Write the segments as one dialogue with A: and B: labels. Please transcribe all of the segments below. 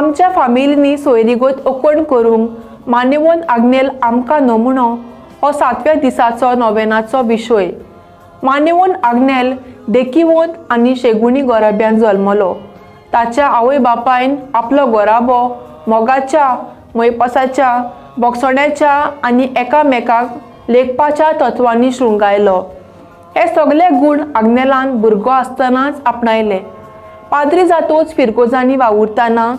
A: आमच्या फामिलींनी सोयरीगत ओकण करूंक मान्यवंत आग्नेल आमकां नमुनो हो सातव्या दिसाचो नोवेनाचो विशय. मान्यवंत आग्नेल देखीवंत आनी शेगुणी गोराब्यान जल्मलो. ताच्या आवय बापायन आपलो गोराबो मोगाच्या, मोयपासाच्या, बोगसण्याच्या आनी एकामेकाक लेखपाच्या तत्वांनी शृंगायलो. हे सगळे गूण आग्नेलान भुरगो आसतनाच आपणायले. पाद्री जातोच फिरगोजांनी वावुरतना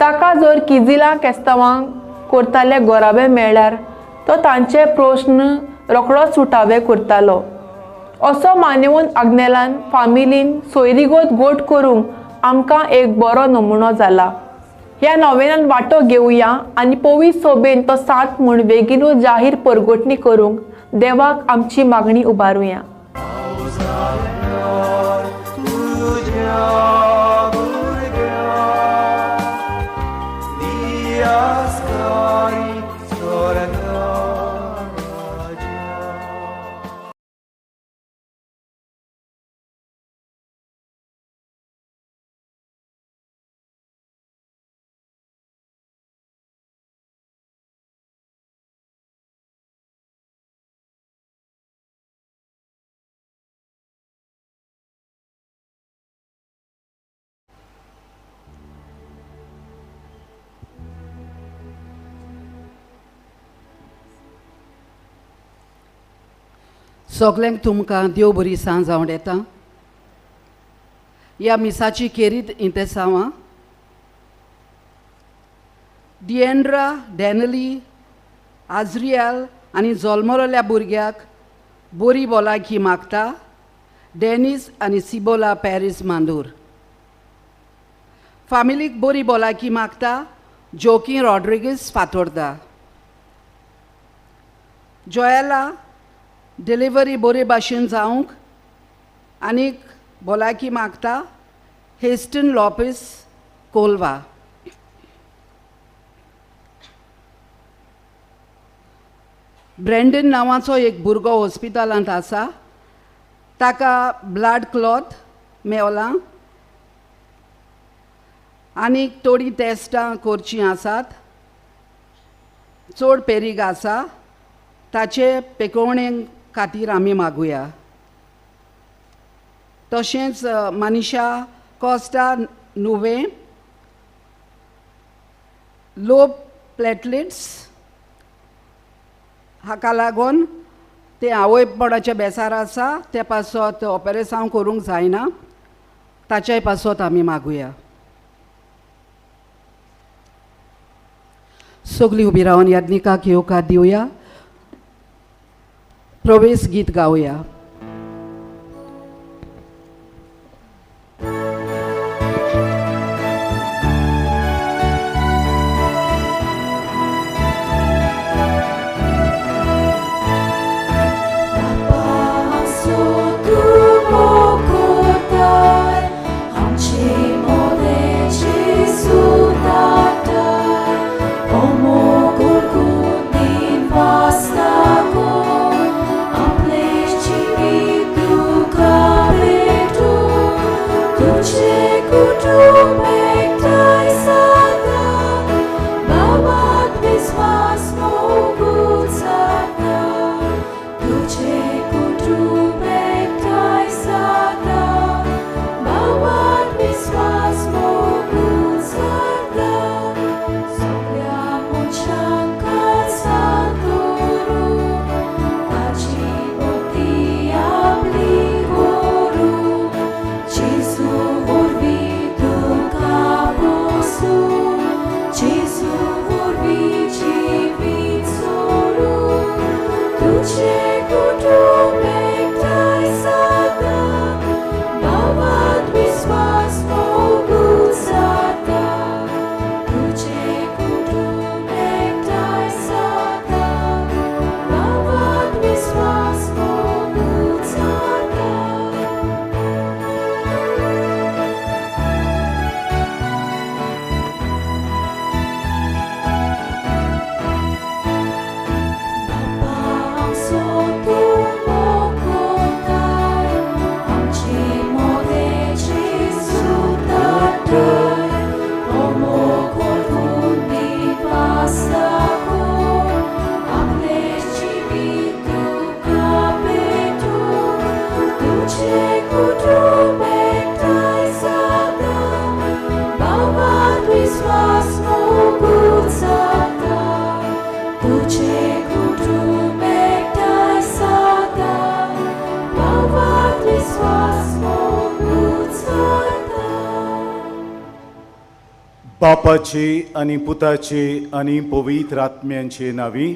A: ताका जर किजिलां केस्तांवां करताले गोराबे मेळ्ळ्यार तो तांचे प्रश्न रोखडोच सुटावे करतालो. असो मान्यवंत आग्नेलान फामिलीन सोयरीगत गोट करूंक आमकां एक बरो नमुनो जाला. ह्या नोवेनान वांटो घेवया आनी पवित्र सोबेन तो सात म्हूण बेगीनूच जाहीर परगटणी करूंक देवाक आमची मागणी उबारुया.
B: सगल्यांक तुमकां देव बरी सांज हांव येता. ह्या मिसाची केरीत इंतेसांवां डिएंड्रा, डॅनली, आजरियल आनी जल्मलोल्या भुरग्याक बोरी भलायकी मागता डेनीस आनी सिबोला पॅरीस मांदूर. फामिलीक बोरी भलायकी मागता जोकी रॉड्रिगीस फातोर्दा. जोयला डिलिव्हरी बरे भाशेन जावंक आनीक भलायकी मागता हेस्टन लोपेस कोलवा. ब्रँडन नांवाचो एक भुरगो हॉस्पिटलांत आसा, ताका ब्लड क्लॉथ मेवलां आनीक थोडीं टेस्टां करचीं आसात. चड पेरीग आसा, ताचे पेकोवणे खातीर आमी मागुया. तशेंच मनीषा कोस्टा नुवे लो प्लेटलेट्स हाका लागून ते आवयपणाचे बेसार आसा, ते पासत ऑपरेसांव करूंक जायना, ताच्याय पासत आमी मागुया. सगळीं उबी रावन याज्ञिकाक येवकार दिवया. प्रवेश गीत गावया.
C: Basta con a pleci. बापाची आनी पुताची आनी पवित्र आत्म्यांचे नांवी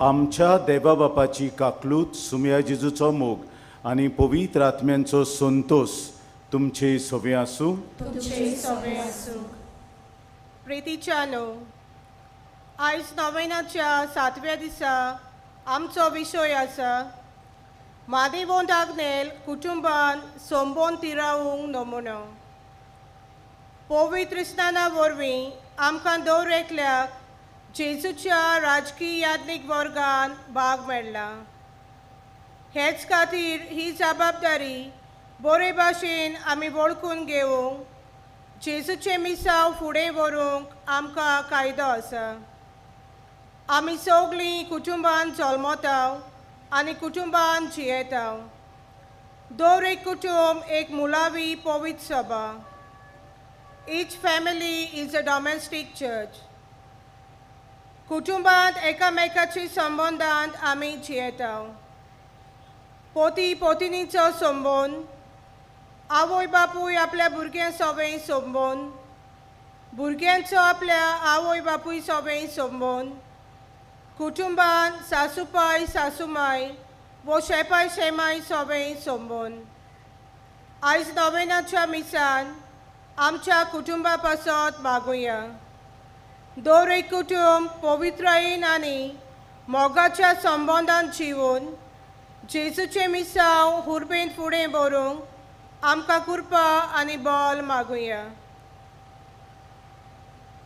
C: आमच्या देवा बापाची काकलूत, सुम्या जेजूचो मोग आनी पवित्र आत्म्यांचो संतोष तुमचे सवे आसूं.
D: प्रितीच्यानो, आयज नोवेनाच्या सातव्या दिसा आमचो विशय आसा मादेवोंत आग्नेल कुटुंबान सोंबोन तिरावूंक नमुनो. पवित्र स्नाना वरवीं आमकां दर एकल्याक जेजूच्या राजकीय याज्ञीक वर्गान भाग मेळ्ळा. हेच खातीर ही जबाबदारी बरे भाशेन आमी वळखून घेवंक जेजूचें मिसांव फुडें व्हरूंक आमकां कायदो आसा. आमी सगळीं कुटुंबान जल्मता आनी कुटुंबान जियेता. दर एक कुटुंब एक मुळावी पवित्र सभा. Each family is a domestic church. कुटुंबांत एकामेकाची संबंदांत आमी जियेता. पोती पोतिनीचो संबंद, आवय बापूय आपल्या भुरग्यां सोबें संबंद, भुरग्यांचो आपल्या आवय बापूय सोबें संबंद, कुटुंबांत सासूपाय सासूमाय वो शेपाय शेमाय सोबें संबंद. आयज नोवेनाच्या मिसान आमच्या कुटुंबा पासत मागुया. दर एक कुटुंब पवित्रायेन आनी मोगाच्या संबंदान जिवन जेजूचें मिसांव हुर्बेन फुडें व्हरूंक आमकां कृपा आनी बल मागुया.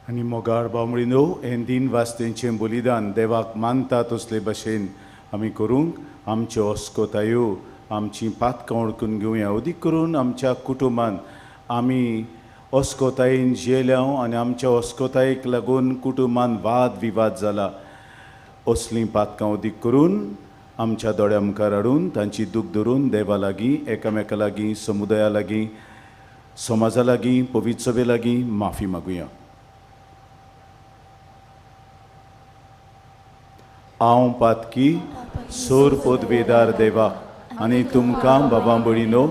C: आनी मोगाळ बावळिनो, हें दिन वास्तेंचें बलिदान देवाक मानता तसले भशेन आमी करूंक आमच्यो अस्कोतायो आमची पातकां वळखून घेवया. अदीक करून आमच्या कुटुंबान आमी अस्कोतायेन जियेल्या आनी आमच्या अस्कोतायेक लागून कुटुंबान वाद विवाद जाला. असलीं पातकां अदीक करून आमच्या दोळ्या मुखार हाडून तांची दूख धरून देवा लागीं, एकामेका लागीं, समुदाया लागीं, समाजा लागीं, पवित्र सभे लागीं माफी मागुया. हांव पातकी सोर पदवेदार देवा आनी तुमकां बाबा भयणीनो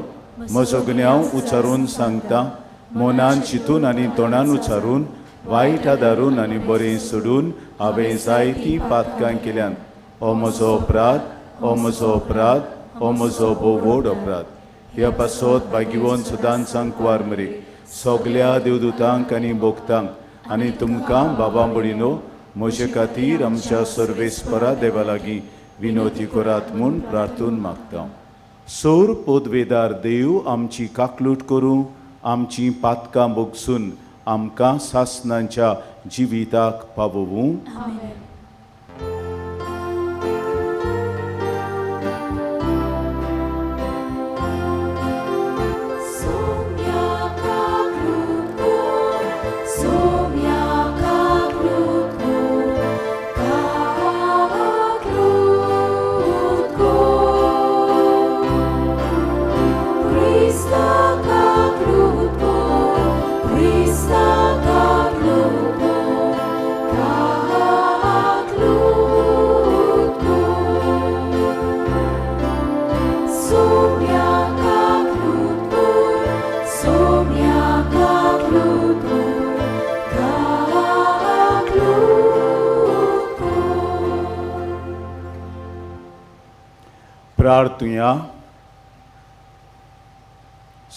C: म्हजो गुन्यांव उच्चारून सांगता. मनान चिंतून आनी तोंडान उच्चारून, वायट आदारून आनी बरें सोडून हांवें जायतीं पातकां केल्यांत. हो म्हजो अपराध, हो म्हजो अपराध, हो म्हजो भोव व्हड अपराध. ह्या पासत भाग्यवंत सदांच कुवार मरे सगल्या देवदूतांक आनी भोक्तांक आनी तुमकां बाबा भयणीनो म्हजे खातीर आमच्या सर्वेस्परा देवा लागीं विनोती करात म्हूण प्रार्थून मागता. सोर पदवेदार देव आमची काकलूट करूं, आमची पातकां भोगसून आमकां सासनांच्या जिविताक पावोवूं. प्रार्थुया.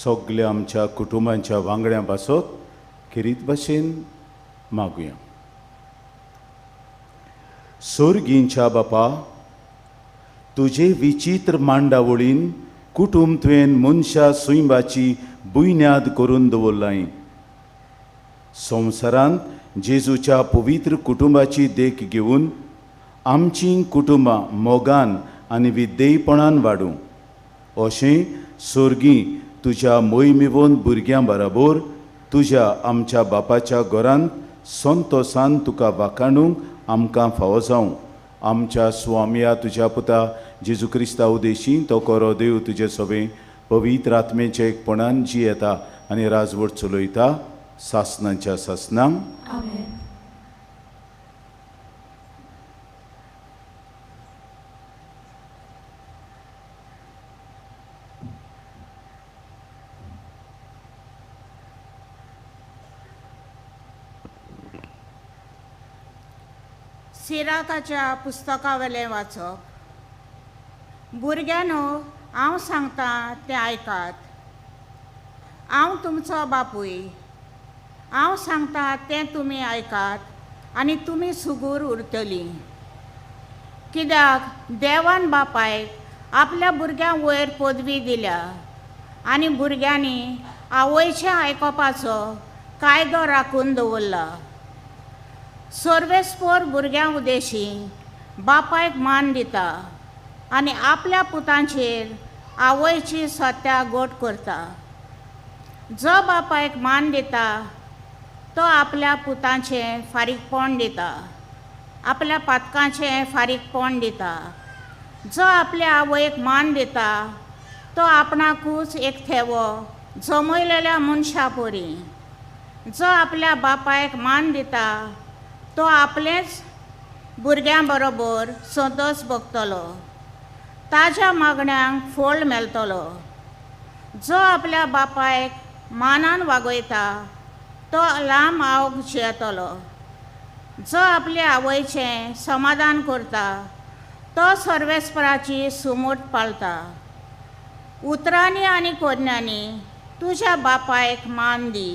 C: सगल्या आमच्या कुटुंबांच्या वांगड्यां पासत खेरीत भाशेन मागुया. सोर्गींच्या बापा, तुजे विचित्र मांडावळीन कुटुंब तुवें मनशा सुंयबाची बुन्याद करून दवरलाय. संवसारांत जेजूच्या पवित्र कुटुंबाची देख घेवन आमचीं कुटुंबां मोगान आनी विद्येपणान वाडूं अशें सोर्गी तुज्या मोहिमेवन भुरग्यां बराबर तुज्या आमच्या बापाच्या घरांत संतोसान तुका वाखाणूंक आमकां फावो जावं. आमच्या स्वामया तुज्या पुता जेजू क्रिस्ता उदेशी तो कोरो देव तुजे सवे पवित्र आत्मेच्या एकपणान जी येता आनी राजवट चलयता सासनाच्या सासनांक.
E: सिराकाच्या पुस्तकावेलें वाचप. भुरग्यांनो, हांव सांगता तें आयकात. हांव तुमचो बापूय. हांव सांगता तें तुमी आयकात आनी तुमी सुगूर उरतलीं. कित्याक देवान बापायक आपल्या भुरग्यां वयर पदवी दिल्या आनी भुरग्यांनी आवयचें आयकुपाचो कायदो राखून दवरला. सर्वेस्पोर भुरग्यां उदेशी बापायक मान दिता आनी आपल्या पुतांचेर आवयची सत्या गोट करता. जो बापायक मान दिता तो आपल्या पुतांचें फारीकपण दिता, आपल्या पातकांचें फारीकपण दिता. जो आपल्या आवयक मान दिता तो आपणाकूच एक थेवो जमयलेल्या मनशा परी. जो आपल्या बापायक मान दिता तो आपलेच भुरग्यां बरोबर संतोश भोगतलो, ताज्या मागण्यांक फळ मेळटलो. जो आपल्या बापायक मानान वागयता तो लांब आवक जियेतलो. जो आपल्या आवयचें समाधान करता तो सर्वेस्पराची सुमूट पाळता. उतरांनी आनी कोरण्यांनी तुज्या बापायक मान दी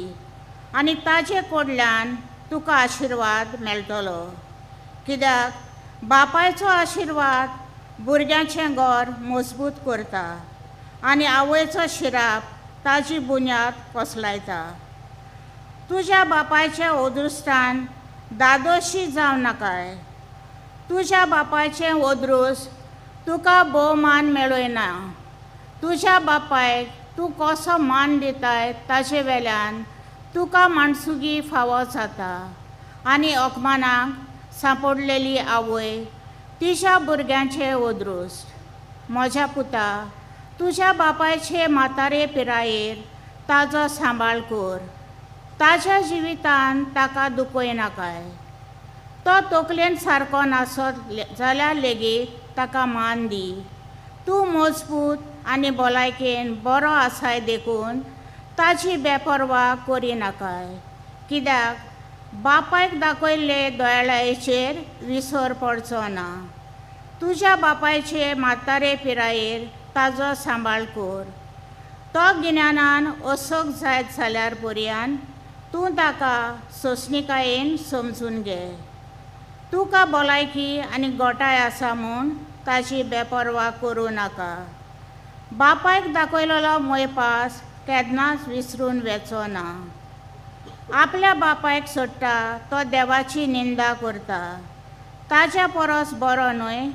E: आनी ताजे कडल्यान तुका आशिर्वाद मेळटलो. कित्याक बापायचो आशिर्वाद भुरग्यांचें घर मजबूत करता आनी आवयचो शिराप ताजी बुन्याद कोसलायता. तुज्या बापायच्या ओदृश्टान दादोशी जावं नाकाय. तुज्या बापायचें ओदृश्ट तुका भोवमान मेळयना. तुज्या बापायक तूं कसो मान दिताय ताजे वेल्यान तुका माणसुगी फावो जाता. आनी अकमानाक सांपडलेली आवय तिच्या भुरग्यांचें ओदृश्ट. म्हज्या पुता, तुज्या बापायचे म्हातारे पिरायेर ताजो सांबाळ कर. ताज्या जिवितान ताका दुखयनाकाय. तो तकलेन सारको नासत जाल्यार लेगीत ताका मान दी. तूं मजबूत आनी भलायकेन बरो आसाय देखून ताजी बेपर्वा करिनाकाय. कित्याक बापायक दाखयल्ले दोळ्याचेर विसर पडचो ना. तुज्या बापायचे म्हातारे पिरायेर ताजो सांबाळ कर. तो गिन्यानान असोक जायत जाल्यार पर्यान तूं ताका सोंसणिकायेन समजून घे. तुका भलायकी आनी गोठाय आसा म्हूण ताजी बेपर्वा करूं नाका. बापायक दाखयलेलो मोयपास केन्नाच विसरून वेचो ना. आपल्या बापायक सोडटा तो देवाची निंदा करता, ताज्या परस बरो न्हय.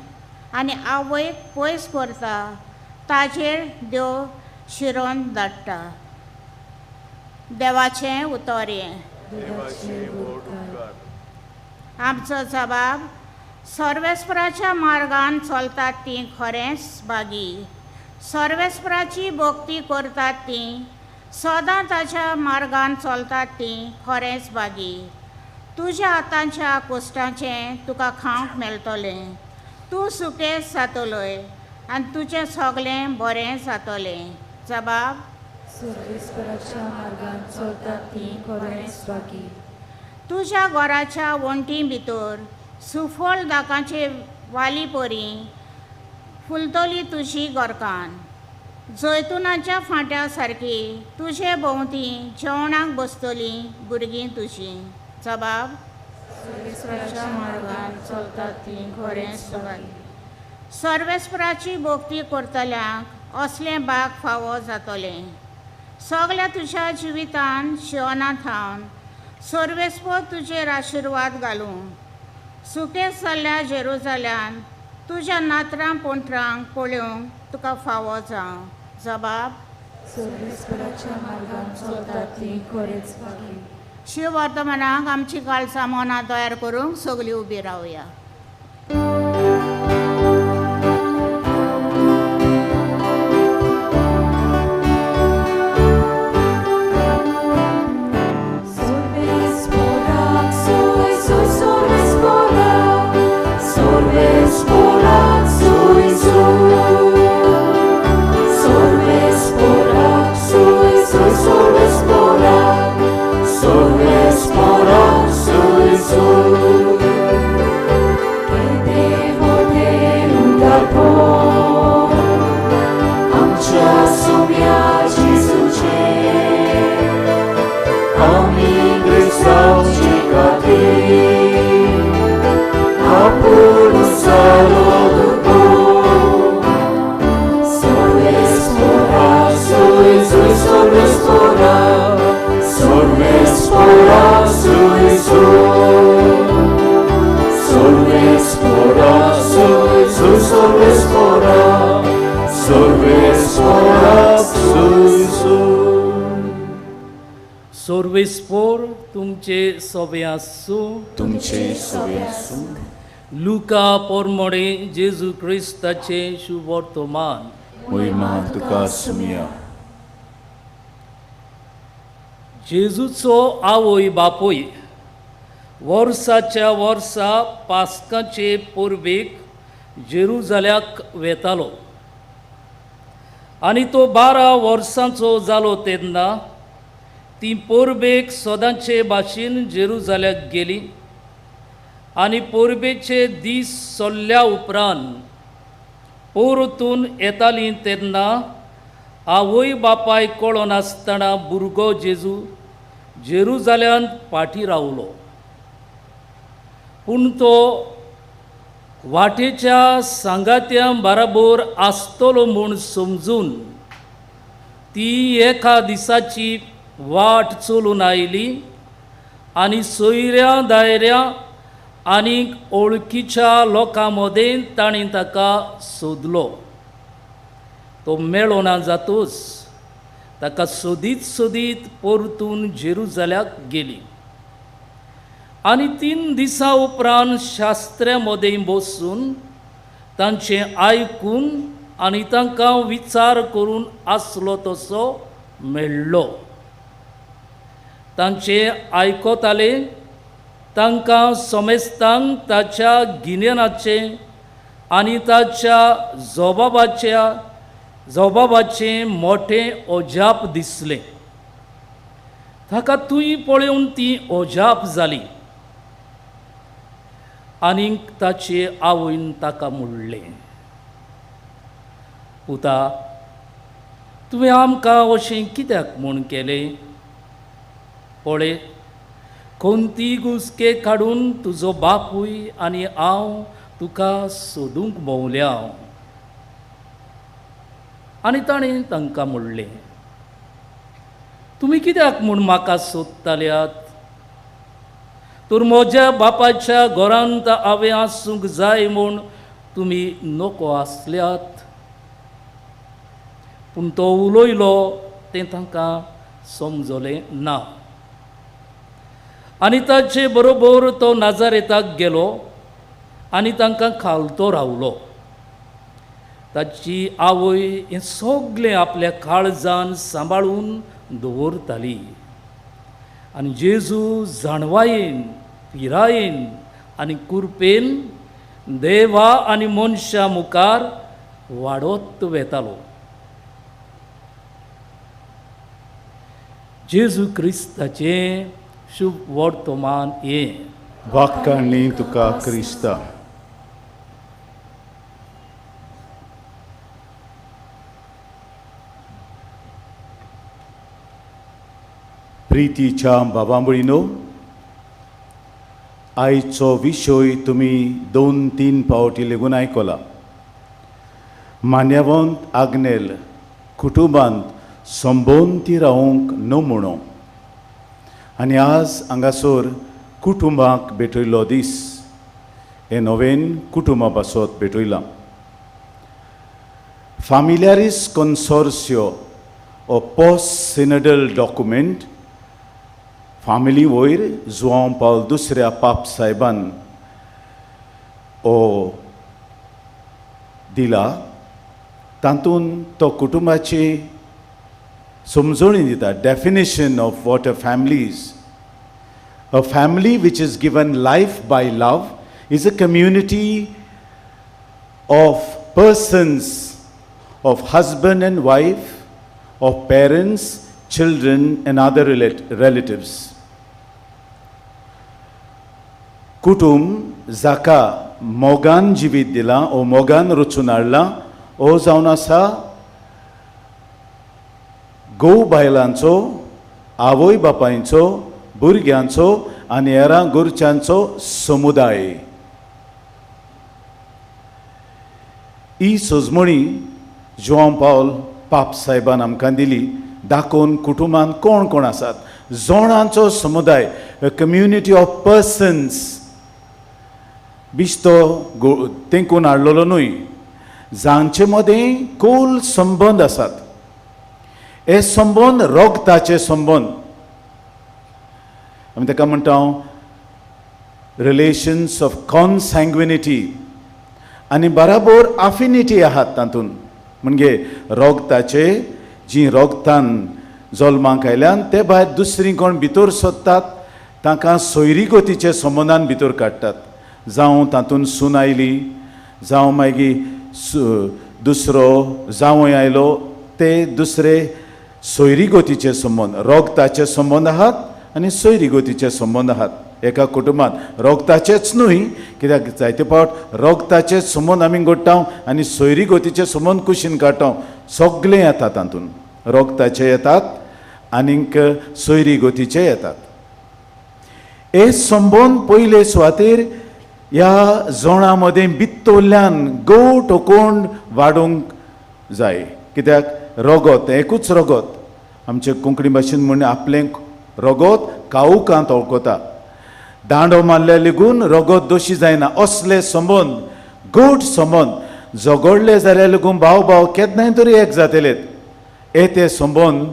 E: आनी आवयक पयस करता ताजेर देव शिरोन धाडटा. देवाचें उतर हें. आमचो जबाब सर्वेस्पराच्या मार्गान चलतात तीं खरेंच बागी. सर्वेस्पराची भक्ती करतात तीं सदां ताच्या मार्गान चलतात तीं खरेंच बागी. तुज्या हातांच्या कोश्टाचें तुका खावंक मेळटलें. तूं सुकेस जातलोय आनी तुजें सगळें बरें जातलें. जबाब
F: सर्वेस्पराच्या मार्गान चलतात तीं खरेंच बागी.
E: तुज्या घराच्या वण्टी भितर सुफळ दाकांचे वाली परी फुलतली तुजी घरकान्न. जैतुनाच्या फांट्या सारकी तुजे भोंवती जेवणाक बसतली भुरगीं तुजी. जबाब
F: सर्वेस्पराच्या मार्गान चलतात तीं खरेंच बागी.
E: सर्वेस्पराची भक्ती करतल्यांक असलें बाग फावो जातलें. सगल्या तुज्या जिवितान शिवना थावन सर्वेस्पर तुजेर आशिर्वाद घालूं. सुकेस जाल्ल्या जेरुजाल्यान तुज्या नातरां पोंत्रांक पळोवंक तुका फावो जावं. जबाब
F: सर्वेस्पराच्या मार्गान चलतात तीं खरेंच बागी.
E: शिववर्तमानाक आमची काळजां मनां तयार करूंक सगळीं उबी रावया.
G: Sorbes por Soy, soy. परवेस्पोर तुमचे सोबे आसूं.
C: तुमचे सोबे आसूं.
G: लुका पोरमोडे जेजू क्रिस्ताचें शुभवर्तमान.
C: मोहिमा तुका सुमिया.
G: जेजूचो आवय बापूय वर्साच्या वर्सा पास्काचे परबेक जेरुजाल्याक वेतालो आनी तो 12 वर्सांचो जालो तेन्ना ती परबेक सदांचे भाशेन जेरुजाल्याक गेली आनी परबेचे दीस सोल्ल्या उपरांत परतून येताली तेन्ना आवय बापाय कळनासतना भुरगो जेजू जेरुजाल्यांत फाटीं रावलो. पूण तो वाटेच्या सांगात्यां बराबर आसतलो म्हूण समजून ती एका दिसाची वाट चलून आयली आनी सोयऱ्या दायऱ्या आनी ओळखीच्या लोकां मदें तांणी ताका सोदलो. तो मेळना जातूच ताका सोदीत सोदीत परतून जेरुजाल्याक गेली आनी 3 दिसां उपरांत शास्त्र्या मदें बसून तांचें आयकून आनी तांकां विचार करून आसलो तसो मेळ्ळो. तांचें आयकताले तांकां समेस्तांक ताच्या गिन्यानाचें आनी ताच्या जबाबाचें मोठें अजाप दिसलें. ताका तुंय पळोवन ती अजाप जाली आनी ताचे आवयन ताका म्हणलें, पुता, तुवें आमकां अशें कित्याक म्हूण केलें? पळय, कोणती गुसके काडून तुजो बापूय आनी हांव तुका सोदूंक भोंवल्या. आनी ताणें तांकां म्हणलें, तुमी कित्याक म्हूण म्हाका सोदताल्यात? तर म्हज्या बापाच्या घरांत हांवें आसूंक जाय म्हूण तुमी नको आसल्यात. पूण तो उलयलो तें तांकां समजलें ना. आनी ताचे बरोबर तो नाजारेताक गेलो आनी तांकां खालतो रावलो. ताची आवय हें सगळें आपल्या काळजान सांबाळून दवरताली आनी जेजू जाणवायेन, पिरायेन आनी कुरपेन देवा आनी मनशां मुखार वाडत वेतालो. जेजू क्रिस्ताचें शुभ वर्तमान हें.
C: वाक्काणी तुका क्रिस्ता. प्रितीच्या बाबा भयणीनो, आयचो विशय तुमी 2-3 पावटी लेगून आयकला. मान्यवंत आग्नेल कुटुंबांत संबंदी रावंक नमुणो आनी आज हांगासर कुटुंबाक भेटयल्लो दीस हे नवेन कुटुंबा पासत भेटयलां. फामिलियारीस कन्सोर्सियो हो पोस्ट सिनडल डॉक्युमेंट फामिली वयर जुआंव पावल दुसऱ्या पाप साहेबान हो दिला. तातूंत तो कुटुंबाची समजणी दिता, definition of what a family is. A family which is given life by love is a community of persons, of husband and wife, of parents, children and other relatives. कुटुंब जाका मोगान जिवीत दिलां ओ मोगान रचून हाडलां ओ जावन आसा घोव बायलांचो, आवय बापायचो, भुरग्यांचो आनी हेरां गोरच्यांचो समुदाय. ही सजमणी जुआंव पावल पाप साहेबान आमकां दिली दाखोवन कुटुंबांत कोण कोण आसात, जोणांचो समुदाय, कम्युनिटी ऑफ पर्सन्स. बिश्तो तेंकून हाडलेलो न्हय, जांचे मदें खोल संबंद आसात. हे संबंद रगताचे संबंद. आमी ताका म्हणटा रिलेशन्स ऑफ कॉनसँग्विनिटी आनी बराबर आफिनिटी आहात तातूंत. म्हणजे रोगताचे जी रोगतान जल्माक आयल्यान ते भायर दुसरी कोण भितर सोदतात तांकां सोयरीगतीचे संबंदान भितर काडटात. जावं तातूंत सून आयली, जावं मागीर दुसरो जावंय आयलो, ते दुसरे सोयरीगतीचे संबंद, रोगताचे संबंद आहात आनी सोयरीगतीचे संबंद आहात एका कुटुंबांत. रोगताचेच न्हय, कित्याक जायते फावट रोगताचे संबंद आमी घडटा आनी सोयरीगतीचे संबंद कुशीन काडटा. सगळे येतात तातूंत, रोगताचे येतात आनीक सोयरीगतीचे येतात. हे संबंद पयले सुवातेर ह्या जोणां मदें भितरल्यान गोट कोण वाडोवंक जाय. कित्याक रोगोत एकूच रोगोत, आमचे कोंकणी भाशेन म्हण आपलें रोगोत कावकांत वळखता. दांडो मारल्या लेगून रोगोत दोशी जायना. असले संबंद गोट संबंद झगडले जाल्यार लेगून भाव भाव केन्नाय तरी एक जातले. हे ते संबंद,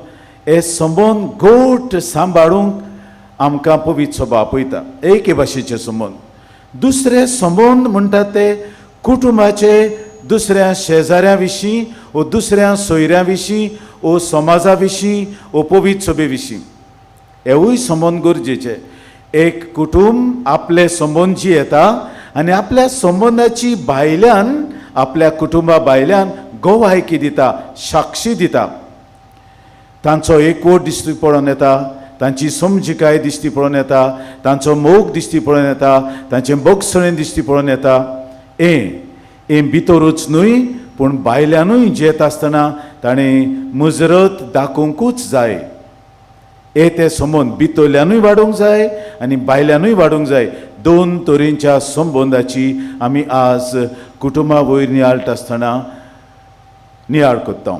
C: हे संबंद गोट सांबाळूंक आमकां पवित्र सभा आपयता. एके भाशेचे संबंद. दुसरे संबंद म्हणटात ते कुटुंबाचे दुसऱ्या शेजाऱ्या विशीं वो दुसऱ्या सोयऱ्या विशीं वो समाजा विशीं वो पवित्र सभे विशीं. हेवूय संबंद गरजेचे. एक कुटुंब आपले संबंद जी येता आनी आपल्या संबंदाची भायल्यान आपल्या कुटुंबा भायल्यान गोवायकी दिता, साक्षी दिता. तांचो एकवट दिश्टी पडोवन येता, तांची समजिकाय दिश्टी पडोवन येता, तांचो मोग दिश्टी पडोवन येता, तांचें बोगसणें दिश्टी पडोवन येता. हें भितरूच न्हय पूण भायल्यानूय जियेता आसतना ताणें मुजरत दाखोवंकूच जाय. हे ते संबंद भितरल्यानूय वाडोवंक जाय आनी भायल्यानूय वाडोवंक जाय. दोन तरेच्या संबंदाची आमी आज कुटुंबा वयर नियाळटा आसतना नियाळ करता.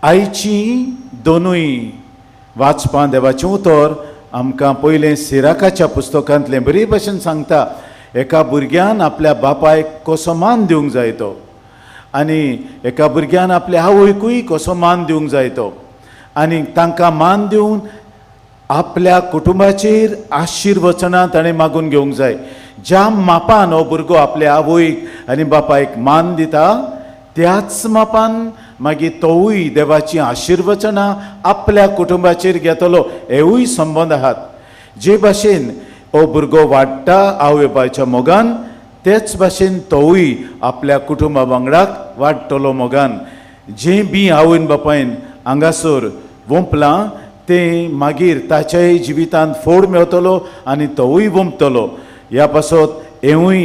C: आयची दोनूय वाचपां देवाचें उतर आमकां पयलें सिराकाच्या पुस्तकांतलें बरे भशेन सांगता. एका भुरग्यान आपल्या बापायक कसो मान दिवंक जाय तो, आनी एका भुरग्यान आपल्या आवयकूय कसो मान दिवंक जाय तो, आनी तांकां मान दिवन आपल्या कुटुंबाचेर आशिर्वचनां ताणें मागून घेवंक जाय. ज्या मापान हो भुरगो आपल्या आवयक आनी बापायक मान दिता त्याच मापान मागीर तोवूय देवाचीं आशिर्वचनां आपल्या कुटुंबाचेर घेतलो. हेवूय संबंद आहात. जे भाशेन हो भुरगो वाडटा आवय बापायच्या मोगान तेच भाशेन तोवूय आपल्या कुटुंबा वांगडाक वाडटलो मोगान. जें बी आवयन बापायन हांगासर वोंपलां तें मागीर ताच्याय जिवितांत फोड मेळटलो आनी तोवूय वोंपतलो. ह्या पासत हेंवूय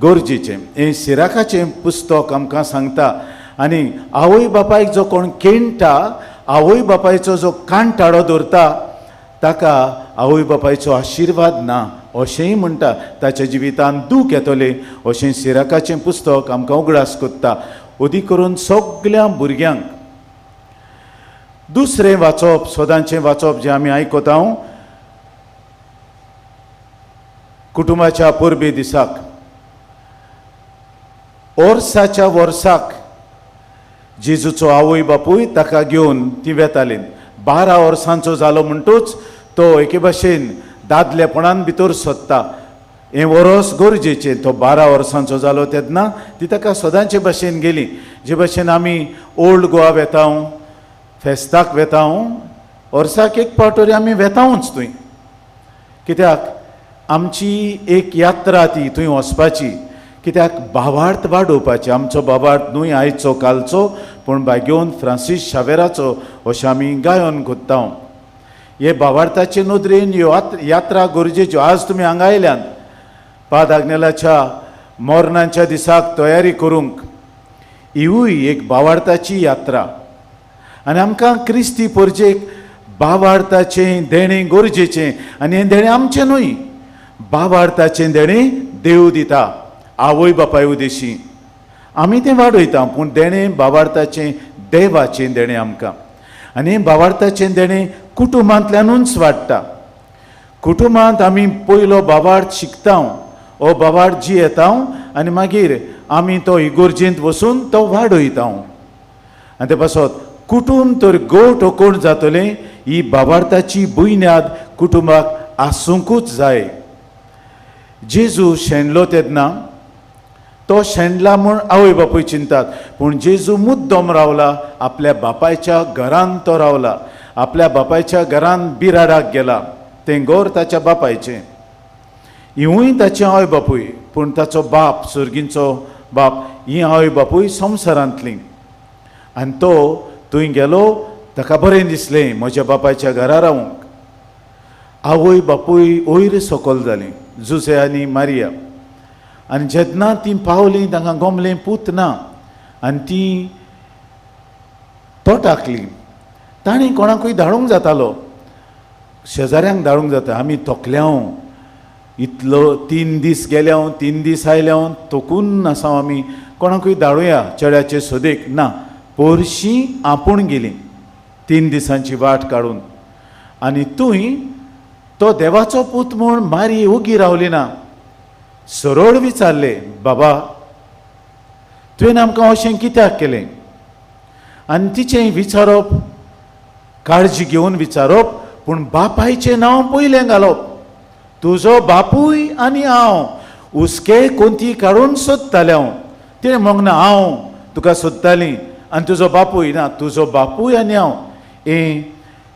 C: गरजेचें. हें सिराकाचें पुस्तक आमकां सांगता. आनी आवय बापायक जो कोण केणटा, आवय बापायचो जो कांटाळो दवरता ताका आवय बापायचो आशिर्वाद ना अशेंय म्हणटा. ताच्या जिवितांत दूख येतलें अशें सिराकाचें पुस्तक आमकां उगडास करता. अदीक करून सगल्या भुरग्यांक. दुसरें वाचप, सदांचें वाचप जें आमी आयकता कुटुंबाच्या परबे दिसाक, वर्साच्या वर्साक जेजूचो आवय बापूय ताका घेवन ती वेताली. 12 वर्सांचो जालो म्हणटूच तो एके भाशेन दादलेपणान भितर सोदता. हें वरस गरजेचें. तो 12 वर्सांचो जालो तेन्ना ती ताका सदांचे भाशेन गेली. जे भाशेन आमी ओल्ड गोवा वेता, फेस्ताक वेता, वर्साक एक फावट तरी आमी वेतावूच थंय. कित्याक आमची एक यात्रा ती थंय वचपाची. कित्याक भावार्थ वाडोवपाची. आमचो भावार्थ न्हय आयचो कालचो पूण भाग्योवन फ्रांसीस शावेराचो अशें आमी गायोन कोत्ता. हे भावार्थाचे नदरेन ह्यो यात्रा गरजेच्यो. आज तुमी हांगा आयल्यान पाद आग्नेलाच्या मोरणांच्या दिसाक तयारी करूंक, हिवूय एक भावार्थाची यात्रा. आनी आमकां क्रिस्ती परजेक भावार्थाचें देणें गरजेचें. आनी हें देणें आमचें न्हय, भावार्थाचें देणें देव दिता आवय बापाय उदेशी. आमी तें वाडयता पूण देणें भावार्थाचें देवाचें देणें आमकां. आनी भावार्थाचें देणें कुटुंबांतल्यानूच वाडटा. कुटुंबांत आमी पयलो भावार्थ शिकता, हो भावार्थ जियेता आनी मागीर आमी तो इगोर्जेंत वचून तो वाडयता. आनी ते पासत कुटुंब तर गोट कोण जातलें ही बाबार्थाची बुन्याद कुटुंबाक आसूंकूच जाय. जेजू शेणलो तेन्ना तो शेणला म्हूण आवय बापूय चिंतात, पूण जेजू मुद्दम रावला आपल्या बापायच्या घरान. तो रावला आपल्या बापायच्या घरान, बिराडाक गेला, तें घर ताच्या बापायचें, हिवूय ताचें आवय बापूय, पूण ताचो बाप सर्गींचो बाप, ही आवय बापूय संवसारांतली. आनी तो थंय गेलो, ताका बरें दिसलें म्हज्या बापायच्या घरा रावूंक. आवय बापूय वयर सकयल जालीं, जुजे आनी मारिया. आनी जेन्ना तीं पावलीं तांकां गोमलें पूत ना, आनी तीं तोटाकलीं. तांणी कोणाकूय धाडूंक जातालो, शेजाऱ्यांक धाडूंक जाता, आमी तोकल्यांव इतलो 3 दीस गेल्या, 3 दीस आयल्या, तोकून आसा आमी, कोणाकूय धाडुया चेड्याचे सोदेक. ना, पोरशीं आपूण गेलीं 3 दिसांची वाट काडून. आनी तूंय तो देवाचो पूत म्हूण मारी ओगी रावली ना, सरळ विचारले, बाबा तुवें आमकां अशें कित्याक केलें? आनी तिचें विचारप काळजी घेवन विचारप, पूण बापायचें नांव पयलें घालप. तुजो बापूय आनी हांव हुस्के कोंती काडून सोदतालें हांव. तिणें म्हणूंक ना हांव तुका सोदतालीं आनी तुजो बापूय ना, तुजो बापूय आनी हांव. हें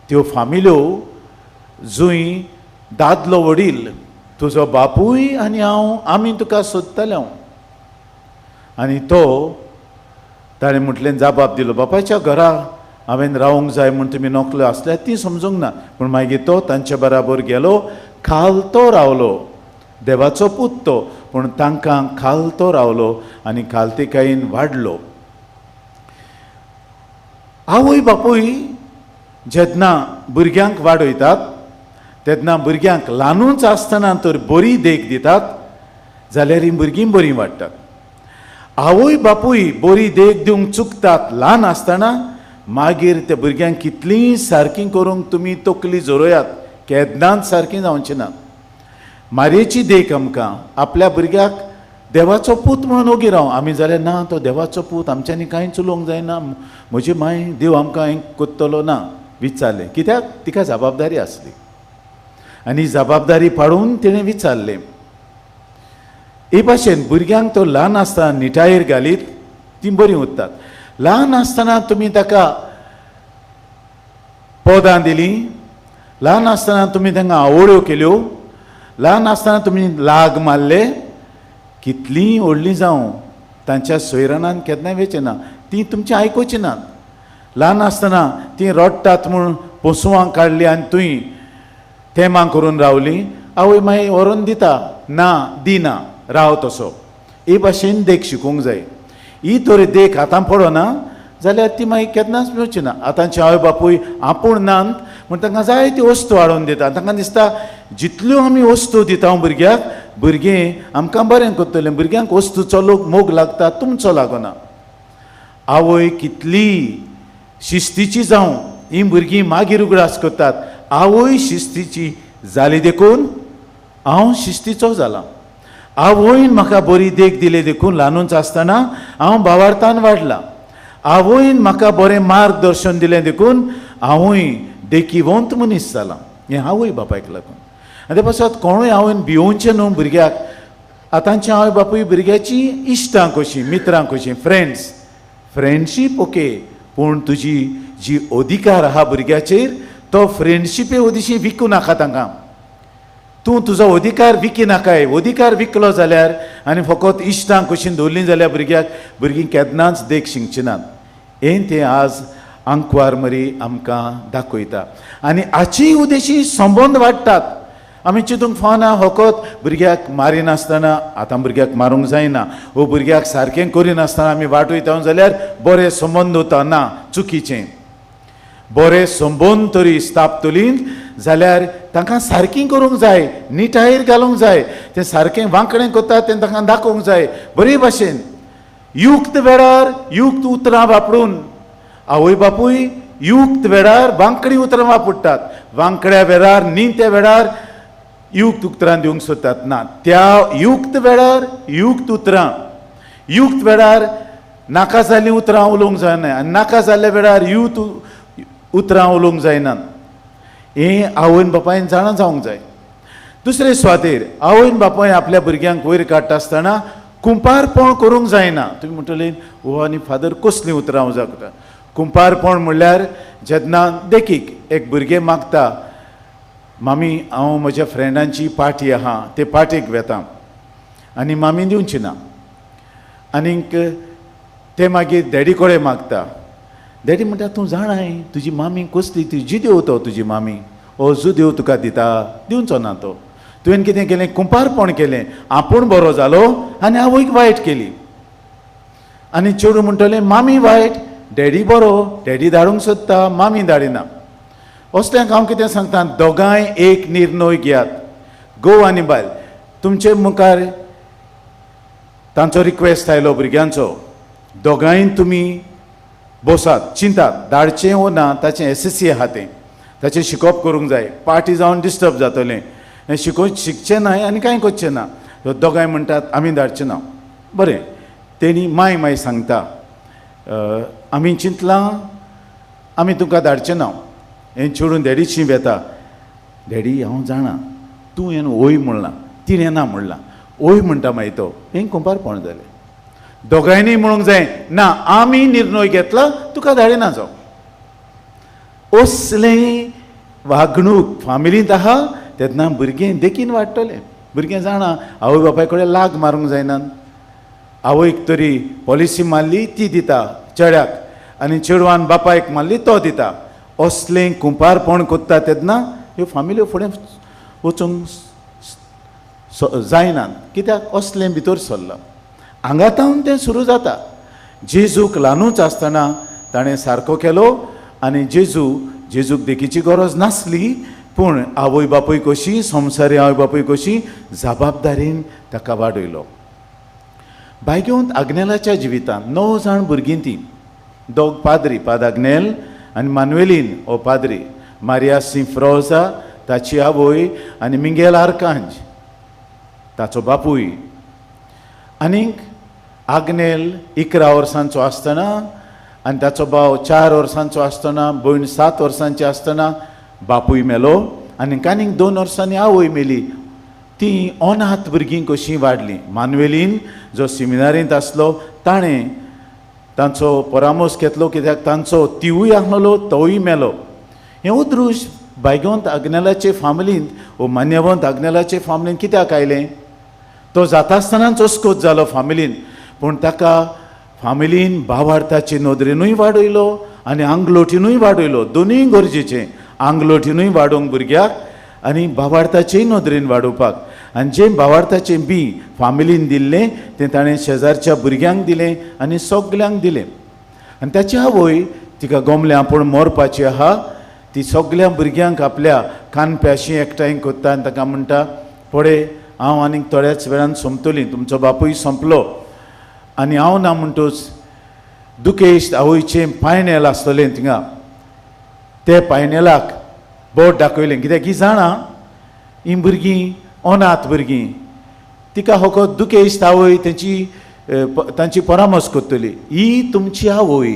C: त्यो फामिल्यो जंय दादलो वडील, तुजो बापूय आनी हांव आमी तुका सोदताले हांव. आनी तो ताणें म्हटलें जाबाब दिलो, बापायच्या घरा हांवें रावंक जाय म्हूण तुमी नोकल्यो आसल्यार ती समजूंक ना. पूण मागीर तो तांचे बराबर गेलो, खालतो रावलो, देवाचो पूत तो, पूण तांकां खालतो रावलो आनी खालतिकायेन वाडलो. आवय बापूय जेन्ना भुरग्यांक वाडयतात तेन्ना भुरग्यांक ल्हानूच आसतना तर बरी देख दितात जाल्यार हीं भुरगीं बरीं वाडटात. आवय बापूय बरी देख दिवंक चुकतात ल्हान आसतना, मागीर त्या भुरग्यांक कितलीं सारकीं करूंक तुमी तकली जोरयात, केन्नाच सारकीं जावचीं ना. मारयेची देख आमकां आपल्या भुरग्याक देवाचो पूत म्हणून ओगी राव आमी जाल्यार ना, तो देवाचो पूत, आमच्यांनी कांय चलोवंक जायना, म्हजी माय देव आमकां हें कोत्तलो ना. विचारलें कित्याक? तिका जबाबदारी आसली आनी जबाबदारी पाडून तिणें विचारलें. हे भाशेन भुरग्यांक तो ल्हान आसतना निटायेर घालीत तीं बरीं उरतात. ल्हान आसतना तुमी ताका पदां दिलीं, ल्हान आसतना तुमी तांकां आवड्यो केल्यो, ल्हान आसतना तुमी लाग मारले, कितलीं व्हडलीं जावं तांच्या सोयरानान केन्नाय वेचें ना, तीं तुमचें आयकुचीं नात. ल्हान आसतना तीं रडटात म्हूण पोसवां काडलीं आनी तुंय तेमां करून रावलीं, आवय मागीर व्हरोन दिता ना दिना राव तसो. हे भाशेन देख शिकूंक जाय. ही तर देख आतां पडना जाल्यार ती मागीर केन्नाच मेळची ना. आतांचे आवय बापूय आपूण नात म्हूण तांकां जाय ती वस्तू हाडून दिता. तांकां दिसता जितल्यो आमी वस्तू दिता भुरग्याक, भुरगें आमकां बरें करतलें. भुरग्यांक वस्तूचो लोक मोग लागता, तुमचो लागना. आवय कितली शिस्तीची जावं ही भुरगीं मागीर उगडास करतात, आवय शिस्तीची जाली देखून हांव शिस्तीचो जाला, आवयन म्हाका बरी देख दिली देखून ल्हानूच आसतना हांव भावार्थान वाडला, आवयन म्हाका बरें मार्गदर्शन दिलें देखून हांवूय देखीवंत मनीस जाला. हें आवय बापायक लागून. आनी ते पासत कोणूय आवयन भिवोवचें न्हू भुरग्याक. आतांचे आवय बापूय भुरग्याची इश्टां कशीं, मित्रां कशीं, फ्रेंड्स, फ्रेंडशीप ओके, पूण तुजी जी अधिकार आहा भुरग्याचेर तो फ्रेंडशिपे ओदिशी विकूं नाका तांकां. तूं तुजो अधिकार विकी नाकाय. अधिकार विकलो जाल्यार आनी फकत इश्टां कशीं दवरलीं जाल्यार भुरग्याक, भुरगीं केन्नाच देख शिकची नात. हें तें आज आंकवार मरी आमकां दाखयता. आनी हाची उदेशी संबंद वाडटात. आमी चिंतूंक फावना फकत भुरग्याक मारिनासतना, आतां भुरग्याक मारूंक जायना वो भुरग्याक सारकें करिनासतना आमी वाट वयता जाल्यार बरे संबंद उरता ना, चुकीचें. बरे संबंद तरी स्थापतली जाल्यार तांकां सारकीं करूंक जाय, निटायेर घालूंक जाय, तें सारकें वांकडें करता तें तांकां दाखोवंक जाय बरे भाशेन. युक्त वेळार युक्त उतरां वापरून आवय बापूय युक्त वेळार वांकडी उतरां वापरतात, वांकड्या वेळार न्ही त्या वेळार युक्त उतरां दिवंक सोदतात ना. त्या युक्त वेळार युक्त उतरां, युक्त वेळार नाका जाल्लीं उतरां उलोवंक जायना आनी नाका जाल्ल्या वेळार युक्त उतरां उलोवंक जायना. हें आवयन बापायन जाणा जावंक जाय. दुसरे सुवातेर आवयन बापायन आपल्या भुरग्यांक वयर काडटा आसतना कुंपारपण करूंक जायना. तुमी म्हणटले हो आनी फादर कसलीं उतरां हांव जागता. कुंपारपण म्हणल्यार जेन्ना देखीक एक भुरगें मागता, मामी हांव म्हज्या फ्रेंडांची पार्टी आहा ते पार्टीक वेता, आनी मामी दिवची ना, आनीक ते मागीर डॅडी कडेन मागता. डॅडी म्हणटा तूं जाणाय तुजी मामी कसली, ती जुदेव तो, तुजी मामी हो जुदेव तुका दिता, दिवचो ना तो. तुवें कितें केलें, कुंपारपण केलें, आपूण बरो जालो आनी आवयक वायट केली. आनी चेडूं म्हणटलें मामी वायट, डॅडी बरो, डॅडी धाडूंक सोदता, मामी धाडिना. असल्यांक हांव कितें सांगता, दोगांय एक निर्णय घेयात, घोव आनी बायल. तुमचे मुखार तांचो रिक्वेस्ट आयलो भुरग्यांचो, दोगांय तुमी बसात, चिंतात धाडचें वो ना, ताचें एस एस सी आहा तें, ताचें शिकोवप करूंक जाय, पार्टी जावन डिस्टर्ब जातलें, हें शिकचें ना आनी कांय करचें ना. दोगांय म्हणटात आमी धाडचें ना. बरें, तेणी माय माय सांगता आमी चिंतलां आमी तुमकां धाडचें ना. हें चेडून डॅडीशी वेता, डॅडी हांव जाणा तूं हें वय म्हणलां, तिणें ना म्हणलां, वय म्हणटा मागीर तो, हें कुंपारपण जालें. दोगांयनी म्हणूंक जाय ना आमी निर्णय घेतला तुका धाडिना जावं. असलें वागणूक फामिलींत आहा तेन्ना भुरगें देखीन वाडटलें. भुरगें जाणा आवय बापाय कडेन लाग मारूंक जायना, आवयक तरी पॉलिसी मारली ती दिता चेड्याक, आनी चेडवान बापायक मारली तो दिता. असलें कुंपारपण करता तेन्ना ह्यो फामिल्यो फुडें वचूंक जायना, कित्याक असलें भितर सरलां. हांगातावन तें सुरू जाता. जेजूक ल्हानूच आसतना ताणें सारको केलो आनी जेजूक देखीची गरज नासली, पूण आवय बापूय कशी, संवसारी आवय बापूय कशी जबाबदारीन ताका वाडयलो. बायगेवंत आग्नेलाच्या जिवितांत 9 जाण भुरगीं ती, दोग पाद्री, पाद आग्नेल आनी मानुएलीन हो पाद्री, मारिया सिंफ्रोजा ताची आवय आनी मिंगेल आर्कांज ताचो बापूय. आनीक आग्नेल 11 वर्सांचो आसतना आनी ताचो भाव 4 वर्सांचो आसतना, भयण 7 वर्सांची आसतना बापूय मेलो आनी आनीक 2 वर्सांनी आवय मेली. ती अनाथ भुरगीं कशीं वाडलीं. मानुएलीन जो सिमिनारींत आसलो ताणें तांचो परामर्श घेतलो, कित्याक तांचो तिवूय आसलो तोवूय मेलो. हें उद्रूश बायगोंत आग्नेलाचे फामिलींत वो मान्यवंत आग्नेलाचे फामिलींत कित्याक आयलें? तो जाता आसतनाच अस्कोत जालो फामिलीन, पूण ताका फामिलीन भावार्थाचे नदरेनूय वाडयलो आनी आंगलोटीनूय वाडयलो. दोनूय गरजेचें, आंगलोटीनूय वाडोवंक भुरग्याक आनी भावार्थाचेय नदरेन वाडोवपाक. आनी जें भावार्थाचें बी फामिलीन दिल्लें तें ताणें शेजारच्या भुरग्यांक दिलें आनी सगल्यांक दिलें. आनी ताची आवय तिका गोमलें आपूण मरपाची आहा, ती सगल्या भुरग्यांक आपल्या कानप्याशी एकठांय करता आनी ताका म्हणटा, पळय हांव आनीक थोड्याच वेळान सोंपतली, तुमचो बापूय सोंपलो आनी हांव ना म्हणटूच दुखेश आवयचें पायनेल आसतलें थिंगा, ते पायनेलाक बोट दाखयलें, कित्याक ही जाणा ही भुरगीं अनाथ भुरगीं, तिका फकत दुखेश आवय तेंची तांची परामर्श करतली. ही तुमची आवय,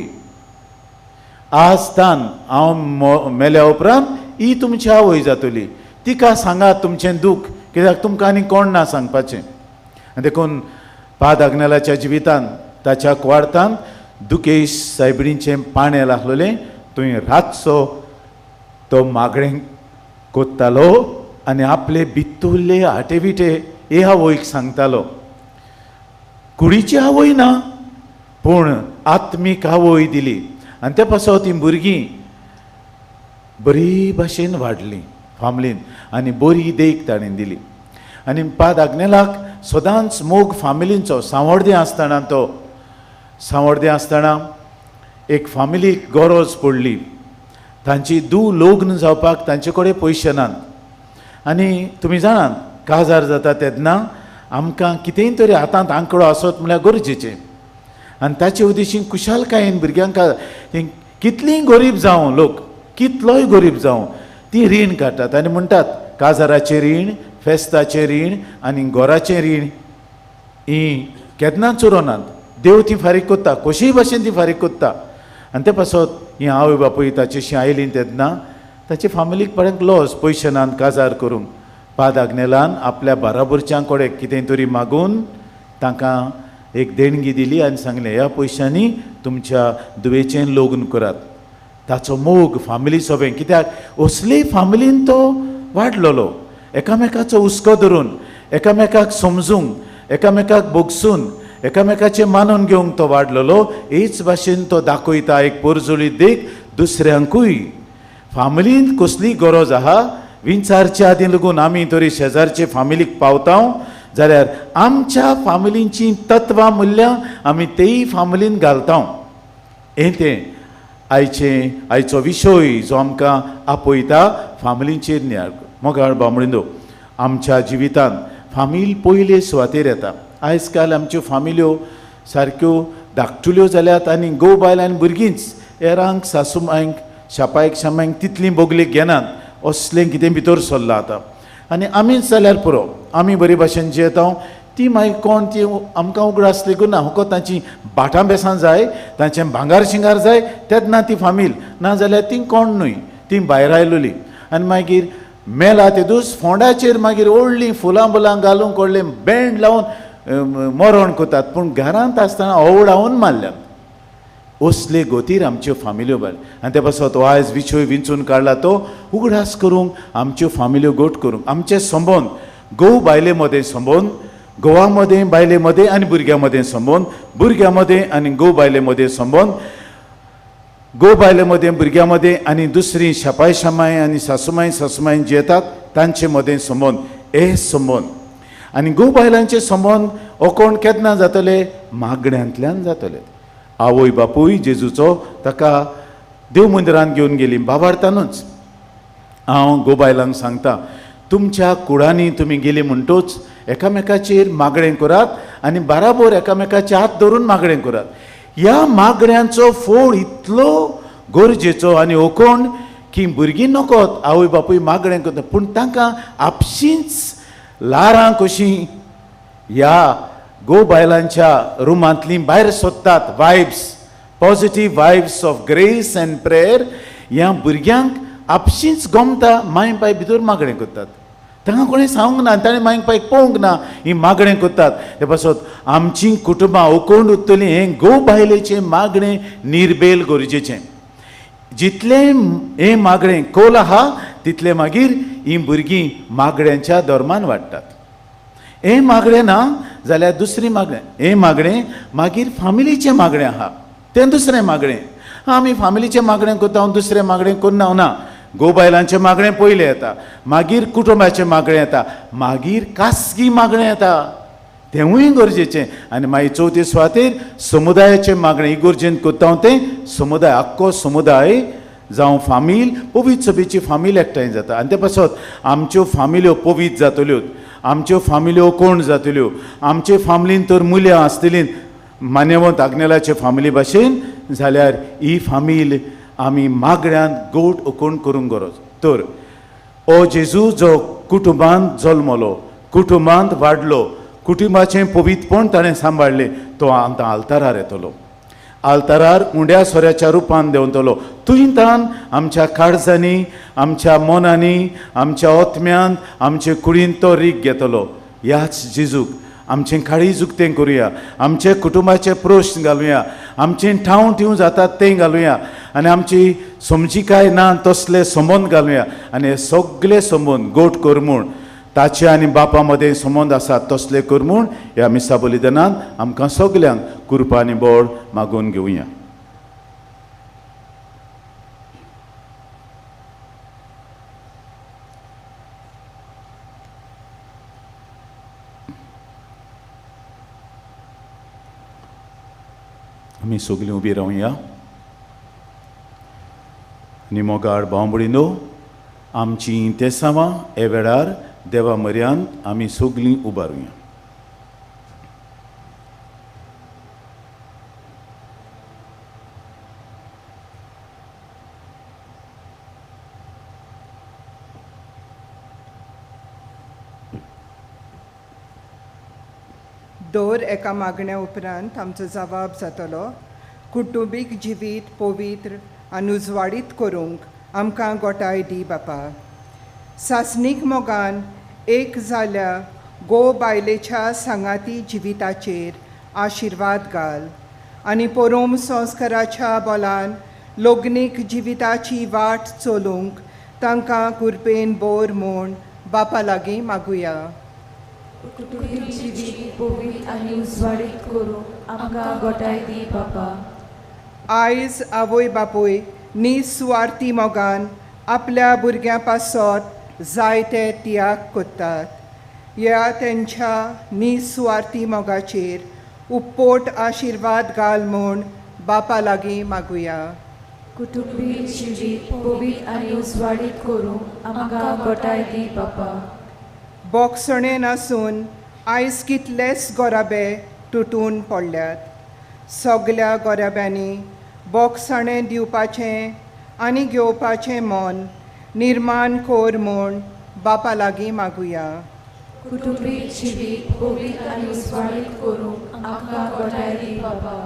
C: आज तान हांव मेल्या उपरांत ही तुमची आवय जातली, तिका सांगात तुमचें दूख, कित्याक तुमकां आनी कोण ना सांगपाचें. आनी देखून पाद आग्नेलाच्या जिवितान ताच्या कुवार्तान दुकेश सायबिणीचें पाणेल आसलेलें, थंय रातचो तो मागणें कोत्तालो आनी आपले भितुल्ले आटे विटे हे आवयक सांगतालो. कुडीची आवय ना पूण आत्मीक आवय दिली. आनी ते पासत ती भुरगीं बरी भाशेन वाडलीं फामिलीन आनी बरी देख ताणें दिली. आनी पाद आग्नेलाक सदांच मोग फामिलींचो. सांवड्डें आसतना तो सांवड्डें आसतना एक फामिलीक गरज पडली, तांची धूव लग्न जावपाक तांचे कडेन पयशे नात. आनी तुमी जाणात काजार जाता तेन्ना आमकां कितेंय तरी हातांत आंकडो आसत म्हळ्यार गरजेचें. आनी ताचे उद्देशीन खुशालकायेन भुरग्यांक कितलींय गरीब जावं लोक, कितलोय गरीब जावं, ती रीण काडटात आनी म्हणटात काजाराचें रीण, फेस्ताचें रीण आनी घराचें रीण ही केन्नाच उरनात. देव ती फारीक करता, कशीय भाशेन ती फारीक करता. आनी ते पासत ही आवय बापूय ताचेशी आयली तेन्ना ताचे फामिलीक पळ्यांक लॉस, पयशे नात काजार करूंक. पाद आग्नेलान आपल्या बाराबरच्यां कडेन कितें तरी मागून तांकां एक देणगी दिली आनी सांगलें, ह्या पयशांनी तुमच्या धुवेचें लग्न करात. ताचो मोग फामिली सोबें, कित्याक असली फामिलीन तो वाडलोलो, एकामेकाचो हुस्को धरून, एकामेकाक समजूंक, एकामेकाक भोगसून, एकामेकाचें मानून घेवंक तो वाडलोलो. हेच भाशेन तो दाखयता एक पोरजोळी देख दुसऱ्यांकूय. फामिलीन कसली गरज आहा विंचारच्या आदीं लागून आमी तरी शेजारचे फामिलीक पावता जाल्यार आमच्या फामिलींची तत्वां मुल्यां आमी तेय फामिलीन घालता. हें तें आयचें आयचो विशय जो आमकां आपयता फामिलींचेर नियाळ. मोगाळ बामणिंदो, आमच्या जिवितांत फामील पयले सुवातेर येता. आयज काल आमच्यो फामिल्यो सारक्यो धाकटुल्यो जाल्यात आनी घोव बायल आनी भुरगींच हेरांक सासूमांयक शापायक शामायक तितलीं बोगलीक घेनात असलें कितें भितर सरलां आतां. आनी आमीच जाल्यार पुरो, आमी बरे भाशेन जियेता, ती मागीर कोण ती आमकां उगडास लेगून ना. फकत तांची भाटां बेसां जाय, तांचें भांगार शिंगार जाय तेन्ना ती फामील, ना जाल्यार ती कोण न्हय, ती भायर आयलोली. आनी मागीर मेला तेदूस फोंडाचेर मागीर व्हडलीं फुलां बुलां घालूंक व्हडलें बँड लावन मरण करतात, पूण घरांत आसतना ओवडावन मारल्यात. असले गोतीर आमच्यो फामिल्यो बायल. आनी ते पासत हो आयज विशय विंचून काडला तो उगडास करूंक आमच्यो फामिल्यो गोट करूंक, आमचे संबंद घोव बायले मदें संबंद, घोवा मदें बायले मदें आनी भुरग्यां मदें संबंद, भुरग्यां मदें आनी घोव बायले मदें संबंद, घोव बायले मदें भुरग्यां मदें आनी दुसरी शापाय शामाय आनी सासुमाय सासुमाय जियेतात तांचे मदें संबंद, हे संबंद आनी घोव बायलांचे संबंद हो कोण केन्ना जातले? मागण्यांतल्यान जातले. आवय बापूय जेजूचो ताका देव मंदिरान घेवन गेली बाबार्थानूच. हांव घोव बायलांक सांगता, तुमच्या कुडांनी तुमी गेली म्हणटूच एकामेकाचेर मागणें करात आनी बाराबोर एकामेकाचे हात धरून मागणें करात. ह्या मागण्यांचो फोड इतलो गरजेचो आनी ओकोण की भुरगीं नकोत आवय बापूय मागणें करता, पूण तांकां आपशींच ल्हारां कशीं ह्या घोव बायलांच्या रुमांतलीं भायर सोदतात. Vibes, positive vibes of grace and prayer ह्या भुरग्यांक आपशींच गमता. माय पाय भितर मागणें करतात, तांकां कोणें सांगूंक ना, ताणें माय पायक पळोवंक ना, ही मागणें करतात. ते पासत आमचीं कुटुंबां ओकोंड उरतलीं हें घोव बायलेचें मागणें निर्बेल गरजेचें. जितलें हें मागणें खोल आहा तितलें मागीर हीं भुरगीं मागण्यांच्या धर्मान वाडटात. हें मागणें ना जाल्यार दुसरें मागणें, हें मागणें मागीर फामिलीचें मागणें आहा तें दुसरें मागणें. आमी फामिलीचें मागणें करता, दुसरें मागणें करना ना. घोव बायलांचें मागणें पयलें येता, मागीर कुटुंबाचें मागणें येता, मागीर खासगी मागणें येता, तेंवूय गरजेचें. आनी मागीर चवथे सुवातेर समुदायाचें मागणें इगोर्जेन करता तें समुदाय, आख्खो समुदाय जावं फामील पवित्र सभेची फामील एकठांय जाता. आनी ते पासत आमच्यो फामिल्यो पवित्र जातल्यो, आमच्यो फामिल्यो कोण जातल्यो, आमचे फामिलीन तर मुल्यां आसतलीं मान्यवंत आग्नेलाचे फामिली भाशेन जाल्यार ही फामील आमी मागण्यांत गोट ओकोण करूंक गरज. तर ओ जेजू जो कुटुंबांत जल्मलो, कुटुंबांत वाडलो, कुटुंबाचें पवित्रपण ताणें सांबाळ्ळें, तो आतां आल्तारार येतलो, आल्तारार उंड्या सोऱ्याच्या रुपान देंवतलो. थंय तान आमच्या काळजांनी, आमच्या मनांनी, आमच्या ओत्म्यांत, आमचे कुडींत तो रीक घेतलो. ह्याच जेजूक आमचें काळीज उक्तें करुया, आमचे कुटुंबाचे प्रश्न घालुया, आमचें ठाव ठेव जातात तें घालुया आनी आमची समजिकाय ना तसले संबंद घालुया. आनी हे सगळे संबंद गोट कर म्हूण ताचे आनी बापा मदें संबंद आसात तसले कर म्हूण ह्या मिसा बलिदानान आमकां सगल्यांक कृपा आनी बळ मागून घेवया. आमी सगळीं उबी रावया. आनी मोगाळ भाव-भयणीनो, आमचीं तेसांवां हे वेळार देवा म्हऱ्यांत आमी सगळीं उबारुया.
D: दर एका मागण्या उपरांत आमचो जबाब जातलो. कुटुंबीक जिवीत पवित्र आनी उजवाडीत करूंक आमकां गोठाय दी बापा. सासणीक मोगान एक जाल्या गो बायलेच्या सांगाती जिविताचेर आशिर्वाद घाल आनी परोम संस्काराच्या बलान लग्नीक जिविताची वाट चलूंक तांकां कृपेन बोर म्हूण बापा लागीं मागुया.
F: कुटुंबीक जिवीत पवित्र आनी उजवाडीत करूंक आमकां गोठाय दी बापा.
D: आयज आवय बापूय निसुवार्थी मोगान आपल्या भुरग्यां पासत जायते त्याग करतात. ह्या तेंच्या निसुवार्थी मोगाचेर उपपोट आशिर्वाद घाल म्हूण बापा लागीं मागुया.
F: कुटुंबीक जिवीत पवित्र आनी उजवाडीत करूंक आमकां गोठाय दी बापा.
D: बोगसणें नासून आयज कितलेच गोराबे तुटून पडल्यात. सगल्या गोराब्यांनी बोगसाणें दिवपाचें आनी घेवपाचें मन निर्माण कर म्हूण बापा लागीं मागुया.
F: कुटुंबीक जिवीत पवित्र आनी उजवाडीत करूंक आमकां गोठाय दी बापा.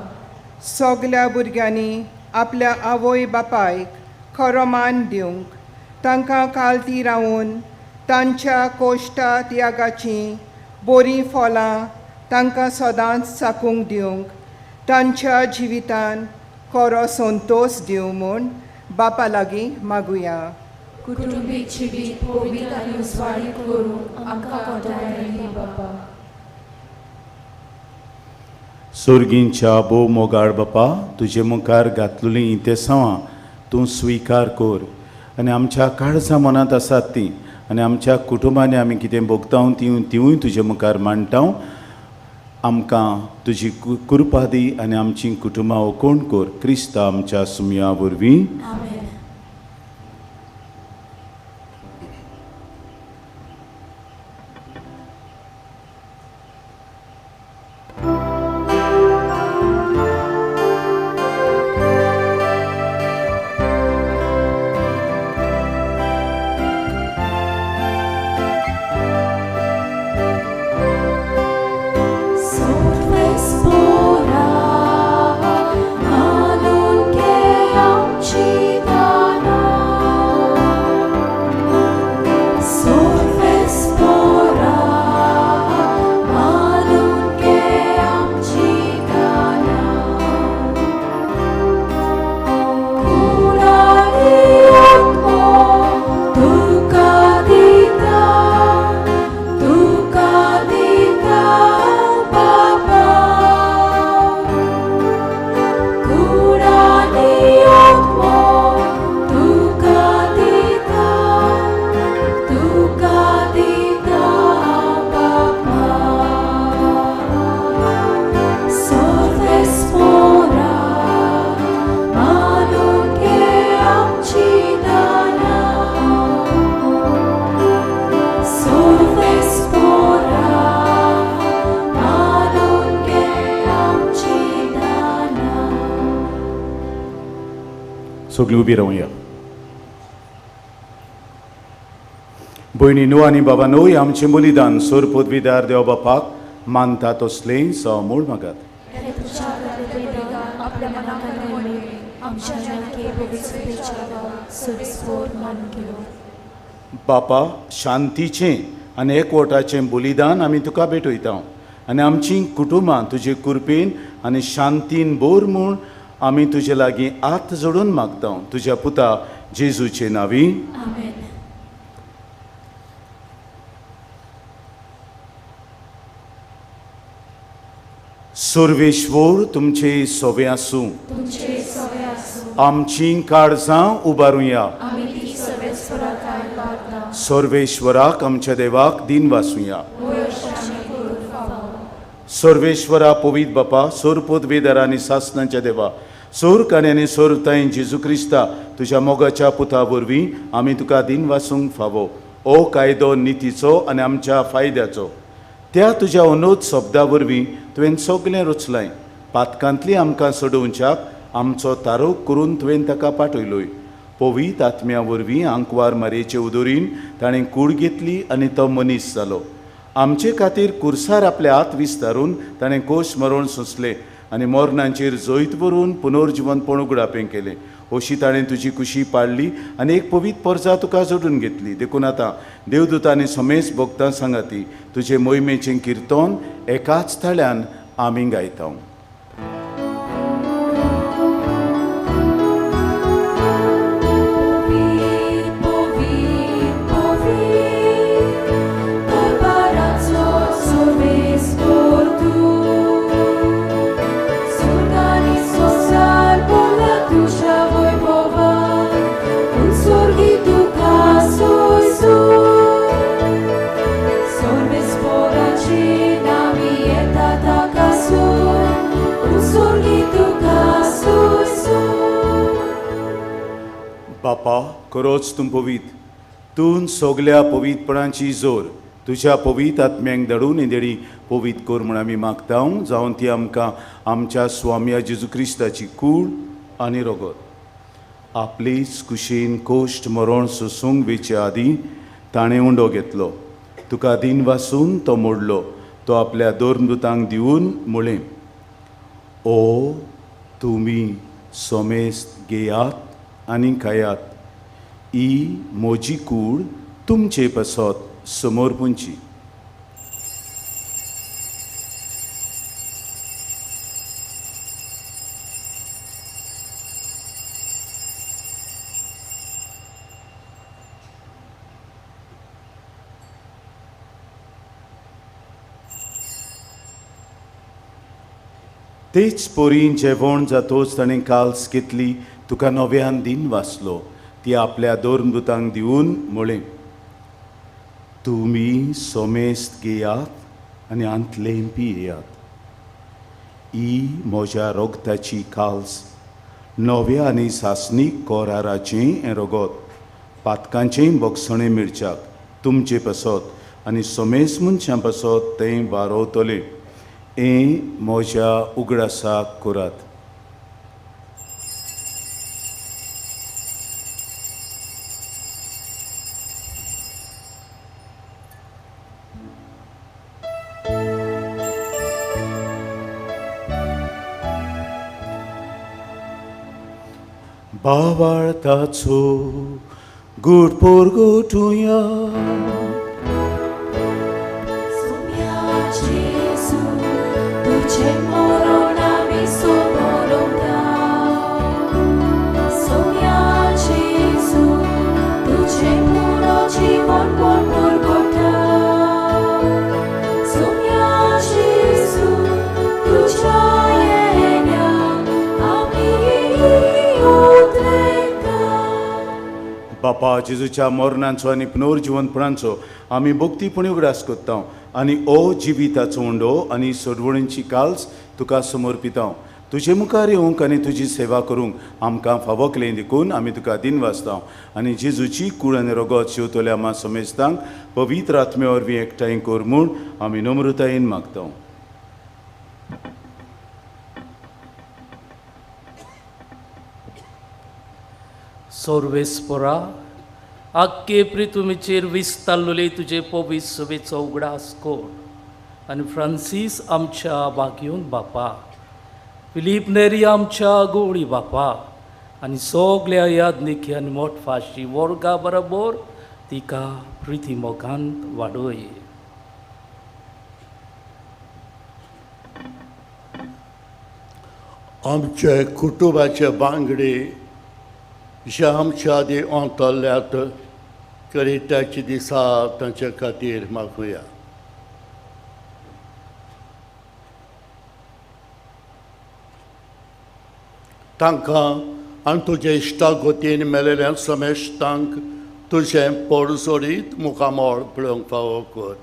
D: सगल्या भुरग्यांनी आपल्या आवय बापायक खरो मान दिवंक तांकां कालती रावून तांच्या कोश्टा त्यागाचीं बरीं फलां तांकां सदांच चाकूंक दिवंक तांच्या जिवितान खरो संतोश दिवं म्हूण बापा लागीं मागुया.
F: कुटुंबीक जिवीत पवित्र आनी उजवाडीत करूंक आमकां गोठाय दी बापा.
C: सोर्गींच्या भोव मोगाळ बापा, तुजे मुखार घातलेलीं इंतेसांवां तूं स्विकार कर आनी आमच्या काळजा मनांत आसात तीं आनी आमच्या कुटुंबांनी आमी कितें भोगता तीं तिवूय तुजे मुखार मांडटा. आमकां तुजी कृपा दी आनी आमचीं कुटुंबां ओकोण कर क्रिस्ता आमच्या सुमया वरवीं. सगळीं उबी रावया. भयणी न्हू आनी बाबा न्हय आमचें बलिदान सोर पदवीदार देव बापाक मानता तसलें सवमूळ मागात. बापा, शांतीचें आनी एकवटाचें बलिदान आमी तुका भेटयता आनी आमचीं कुटुंबां तुजे कृपेन आनी शांतीन बोर म्हूण आमी तुजे लागीं हात जोडून मागता तुज्या पुता जेजूचे नांवी. सर्वेश्वर तुमचे सोवे आसूं. आमचीं काळजां उबारुया. सर्वेश्वराक आमच्या देवाक दिन वासुया. सर्वेश्वरा पवित्र बापा, सोर पदवेदार आनी सासनाच्या देवा, सोर काण्यांनी सोर ताई जेजू क्रिस्ता तुज्या मोगाच्या पुता वरवीं आमी तुका दिन वासूंक फावो. ओ कायदो नितीचो आनी आमच्या फायद्याचो त्या तुज्या अनोद शब्दा वरवीं तुवें सगळें रचलाय. पातकांतली आमकां सोडोवच्याक आमचो तारोग करून तुवें ताका पाठयलोय. पवित्र आत्म्या वरवीं आंकवार मारयेचे उदोरीन ताणें कूड घेतली आनी तो मनीस जालो. आमचे खातीर कुर्सार आपले हात विस्तारून ताणें कोश मरण सोंसले आनी मोरणांचेर जैत व्हरून पुनर्जिवनपण उगडापें केलें. अशी ताणें तुजी कुशी पाडली आनी एक पवित्र परजा तुका जोडून घेतली. देखून आतां देवदूतांनी समेस्त भक्तां सांगाती तुजे मोहिमेचें किर्तन एकाच थळ्यान आमी गायता. बापा, खरोच तूं पवीत, तूं सगल्या पवित्रपणाची जोर तुज्या पवीत आत्म्यांक धाडून इंदेडी पवीत कर म्हूण आमी मागता, जावन ती आमकां आमच्या स्वाम्या जेजू क्रिस्ताची कूड आनी रगत आपलीच कुशीन कोश्ट मरण सोसूंक वेचे आदीं ताणें उंडो घेतलो. तुका दिन वासून तो मोडलो, तो आपल्या दोरमृतांक दिवन म्हळें, ओ तुमी समेस्त घेयात आनी खायात, ही म्हजी कूड तुमचे पासत समर्पूंची. तेच पोरीन जेवण जातोच ताणें काल्स घेतली, तुका नव्यान दिन वाचलो, ती आपल्या दोरमृतांक दिवन म्हळें, तुमी सोमेस्त घेयात आनी आंतलें पियेयात, ही म्हज्या रोगताची काल्स, नव्या आनी सासणीक कोराराचें हें रगत, पातकांचें बोगसणें मिरच्याक तुमचे पासत आनी सोमेस्त मनशां पासत तें वारोवतलें. हें म्हज्या उगडासाक करात. बावाळताचो गुड पोरगोटुया. बापा, जेजूच्या मरणांचो आनी पुनर्जिवनपणाचो आमी भक्तीपणी उगडास करता आनी ओ जिविताचो उंडो आनी सोडवणीची काल्स तुका समर्पिता. तुजे मुखार येवंक आनी तुजी सेवा करूंक आमकां फावो केलें देखून आमी तुका दिन वाचता आनी जेजूची कूड आनी रगत शिवतल्या आमा समेस्तांक पवित्र आत्म्या वरवीं एकठांय कर म्हूण आमी नम्रतायेन मागता.
G: सर्वेस्परा, आख्खे प्रितुमीचेर विस्तारलेले तुजे पवित्र सभेचो उगडास कर आनी फ्रांसीस आमच्या बागयोन बापा, फिलीप नेरी आमच्या गोवळी बापा आनी सगल्या यादनिकी आनी मोटफाशी वर्गा बरोबर तिका प्रिती मोगांत वाडय.
H: आमचे कुटुंबाचे बांगडे जे आमच्या आदी अंतरल्यात करिताची दिसा तांचे खातीर मागुया. तांकां आनी तुजे इश्टागतीन मेळिल्ल्या समेस्तांक तुजें पोरजोडीत मुखामळ पळोवंक फावो कर.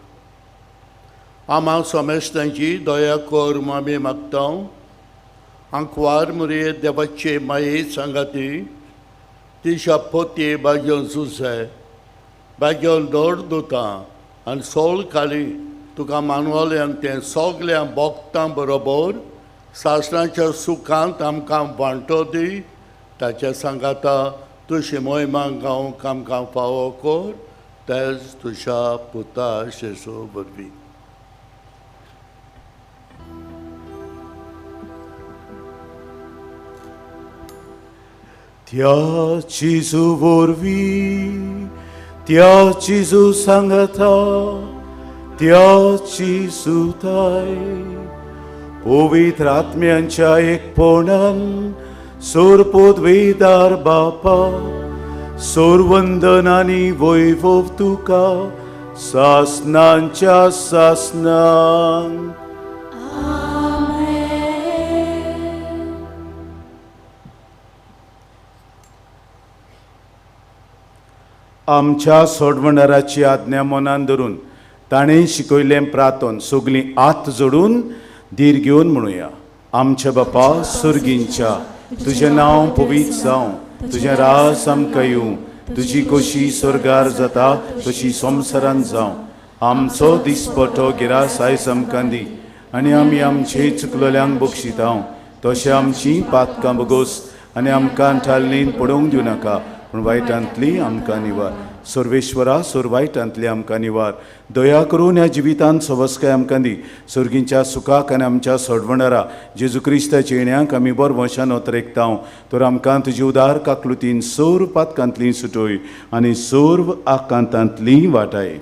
H: आमा समेस्तांची दया कर म्हूण आमी मागता. आंकवार मुरये देवाचे माये सांगाती तिच्या पोती बागेवन सुसे बागेवन दर दुता आनी सोल खाली तुका मानवल्यान तें सगल्या बोगतां बरोबर सासणाच्या सुखांत आमकां वांटो दी. ताच्या सांगाता तुजी मोहिमा गावंक आमकां फावो कर, तेच तुज्या पुता जेजू वरवीं.
C: त्या जेजू वरवीं, त्या जेजू सांगाता, त्या जेजूताय पवित्र आत्म्यांच्या एकपणान सोर पदवेदार बापा, सोरवंदन आनी वैभव तुका सासनांच्या सासनांक. आमच्या सोडवणाराची आज्ञा मनान धरून ताणें शिकयलें प्रार्थन सगळीं हात जोडून धीर घेवन म्हणुया. आमच्या बापा सुर्गींच्या, तुजें नांव पवित्र जावं, तुजें राज आमकां येवं, तुजी खोशी स्वर्गार जाता तशी संवसारांत जावं. आमचो दिसपटो गिरास आयज आमकां दी आनी आमी आमचे चुकलेल्यांक बक्षिता तशें आमची पातकां बगोस आनी आमकां ठालनीन पडोवंक दिवं नाका, पूण वायटांतली आमकां निवार. सर्वेश्वरा, सोर वायटांतली आमकां निवार. दया करून ह्या जिवितांत सवस्काय आमकां दी. सर्गींच्या सुखाक आनी आमच्या सोडवणारा जेजू क्रिस्ताच्या येण्याक आमी बरवशान ओतरेकता. तर आमकां तुजी उदार काकलुतीन सोर पातकांतली सुटोय आनी सोर्व आकांतांतली वाटाय.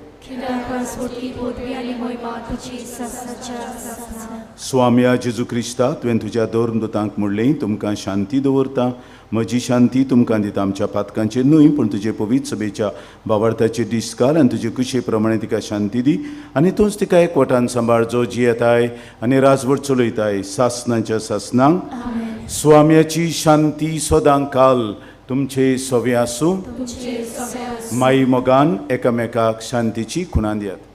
C: स्वाम्या जेजू क्रिस्ता, तुवें तुज्या धर्मदूतांक म्हणलें, तुमकां शांती दवरता, म्हजी शांती तुमकां दिता. आमच्या पातकांचेर न्हय पूण तुजे पवित्र सभेच्या बावार्थाचे दीस घाल आनी तुजे कुशे प्रमाणे तिका शांती दी आनी तूंच तिका एकवटान सांबाळ, जो जियेताय आनी राजवट चलयताय सासनाच्या सासनांक. स्वाम्याची शांती सदां काल तुमचे सवे आसूं. माई मोगान एकामेकाक शांतीची खुणां दियात.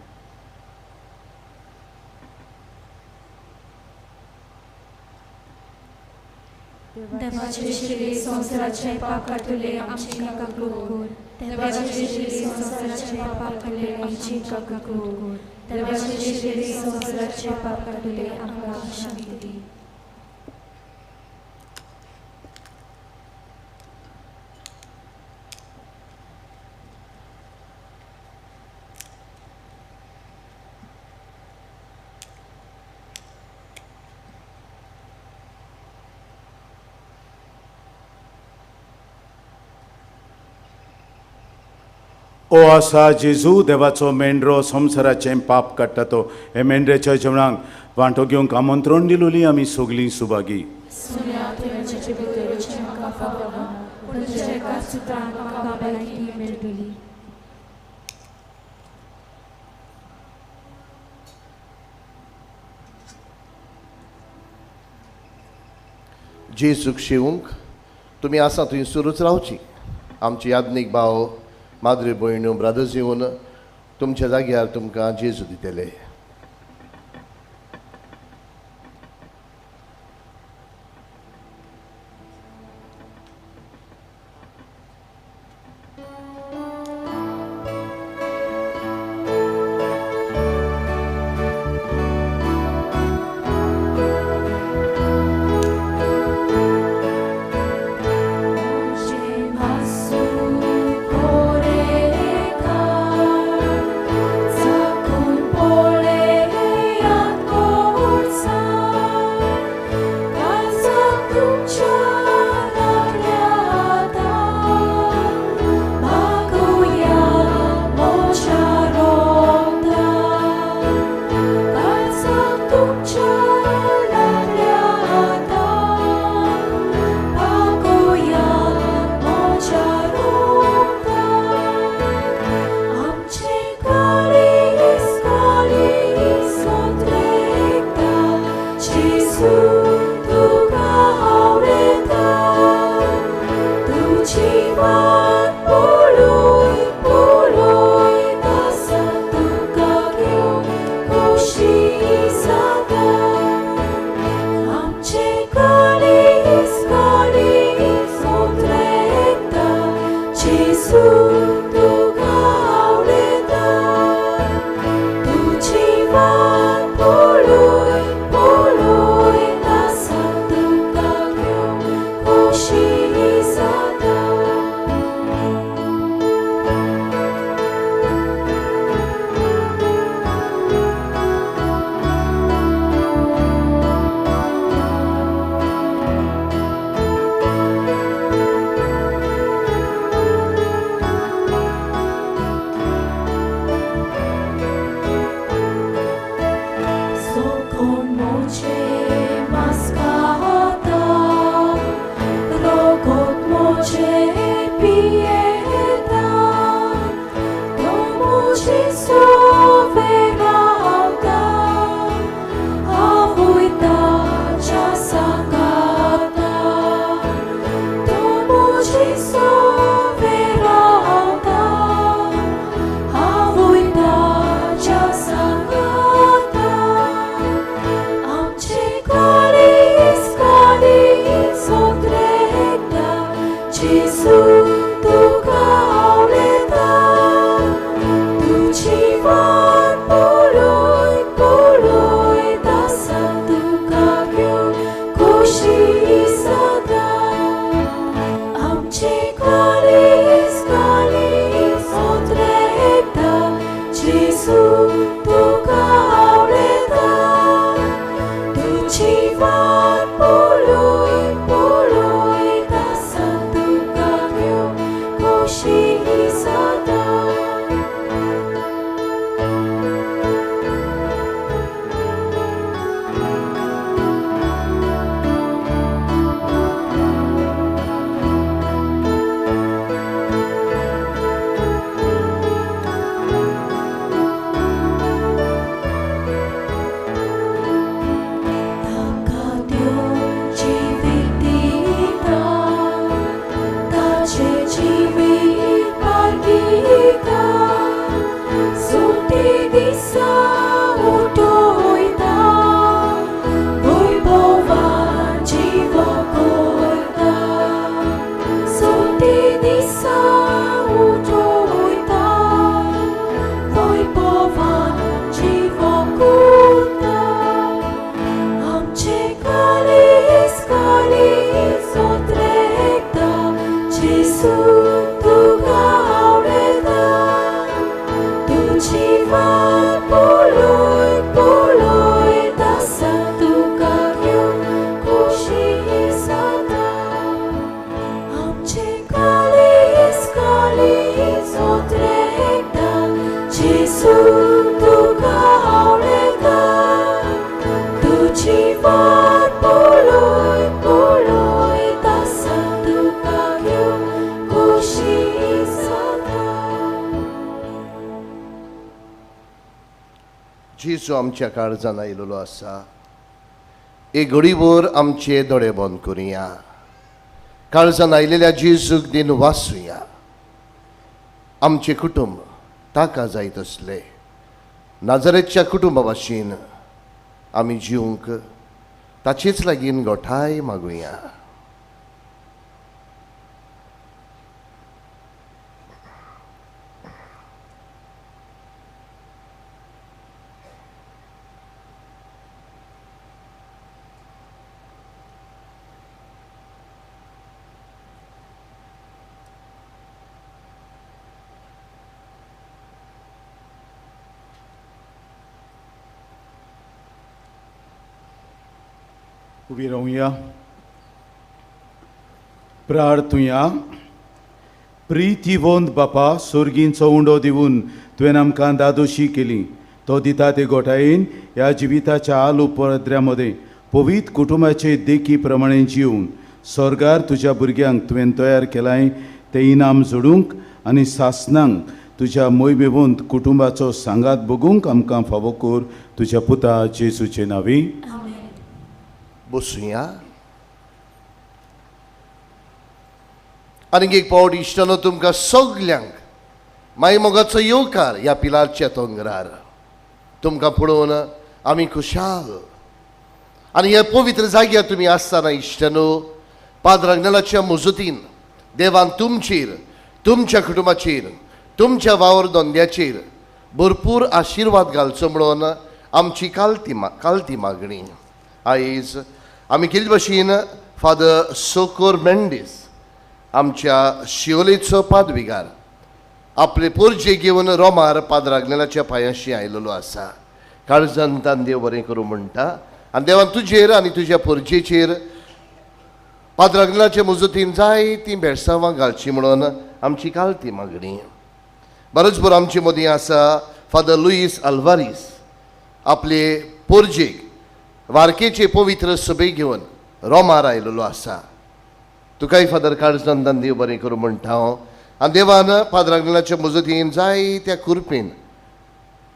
F: देवाचे शिरे संवसाराचे पाप काडटले आमची काकूट कर. देवाचे शिरे संवसाराचे पाप काडटले आमची काकूट कर. देवाचे शिरे संवसाराचे पाप काडटले आमकां शांती दी.
C: ओ आसा जेजू, देवाचो मेंढरो, संवसाराचें पाप काडटा तो. हे मेंढऱ्याच्या जेवणाक वांटो घेवंक आमंत्रण दिलोली आमी सगळीं सुभागी.
I: जेजूक शिवूंक तुमी आसा थंय सुरूच रावची. आमची याज्ञीक भाव, माद्री भयण्यो, ब्रदर्स येवन तुमच्या जाग्यार तुमकां जेजू दितले.
F: Bye.
I: जेजू आमच्या काळजान आयिल्लो आसा. एक घडीभर आमचे दोळे बंद करुया, काळजान आयिल्ल्या जेजूक दिन वाचुया. आमचें कुटुंब ताका जायत आसलें नाजरेच्या कुटुंबा भाशेन आमी जिवंक ताचेच लागीं गोठाय मागुया.
C: उबी रावया, प्रार्थुया. प्रितीवंत बापा, सोर्गींचो उंडो दिवन तुवें आमकां दादोशी केली. तो दिता ते गोठायेन ह्या जिविताच्या आलू पद्र्या मदें पवित्र कुटुंबाचे देखी प्रमाणे जिवन स्वर्गार तुज्या भुरग्यांक तुवें तयार केलाय तें इनाम जोडूंक आनी सासनांक तुज्या मोयबेवंत कुटुंबाचो सांगात बगूंक आमकां फावो कर, तुज्या पुता जेजूचे नांवी.
I: बसुया. आनीक एक पावट इश्टानो तुमकां सगल्यांक माई मोगाचो येवकार ह्या पिलारच्या दोंगरार. तुमकां पळोवन आमी खुशाल आनी ह्या पवित्र जाग्यार तुमी आसतना इश्टानो पाद्र आग्नेलाच्या मजतीन देवान तुमचेर, तुमच्या कुटुंबाचेर, तुमच्या वावर धंद्याचेर भरपूर आशिर्वाद घालचो म्हणून आमची कालती मागणी. आयज आमी केल्ले भशेन फादर सोकोर मेंडीस आमच्या शिवलेचो पादविगार आपले पोरजे घेवन रोमार पाद्र आग्नेलाच्या पांयांशी आयलेलो आसा. काळजान तान देव बरें करूं म्हणटा आनी देवान तुजेर आनी तुज्या पोरजेचेर पाद्र आग्नेलाचे मजतीन जाय तीं भेटसांवां घालचीं म्हणून आमची कालती मागणी. बरोच बरो आमचे मदीं आसा फादर लुईस अल्वारीस आपले पोरजेक वारकेचे पवित्र सभे घेवन रोमार आयलेलो आसा. तुकाय फादर काळजान देव बरें करूं म्हणटा हांव आनी देवान पाद्र आग्नेलाच्या मजतीन जाय त्या कुरपेन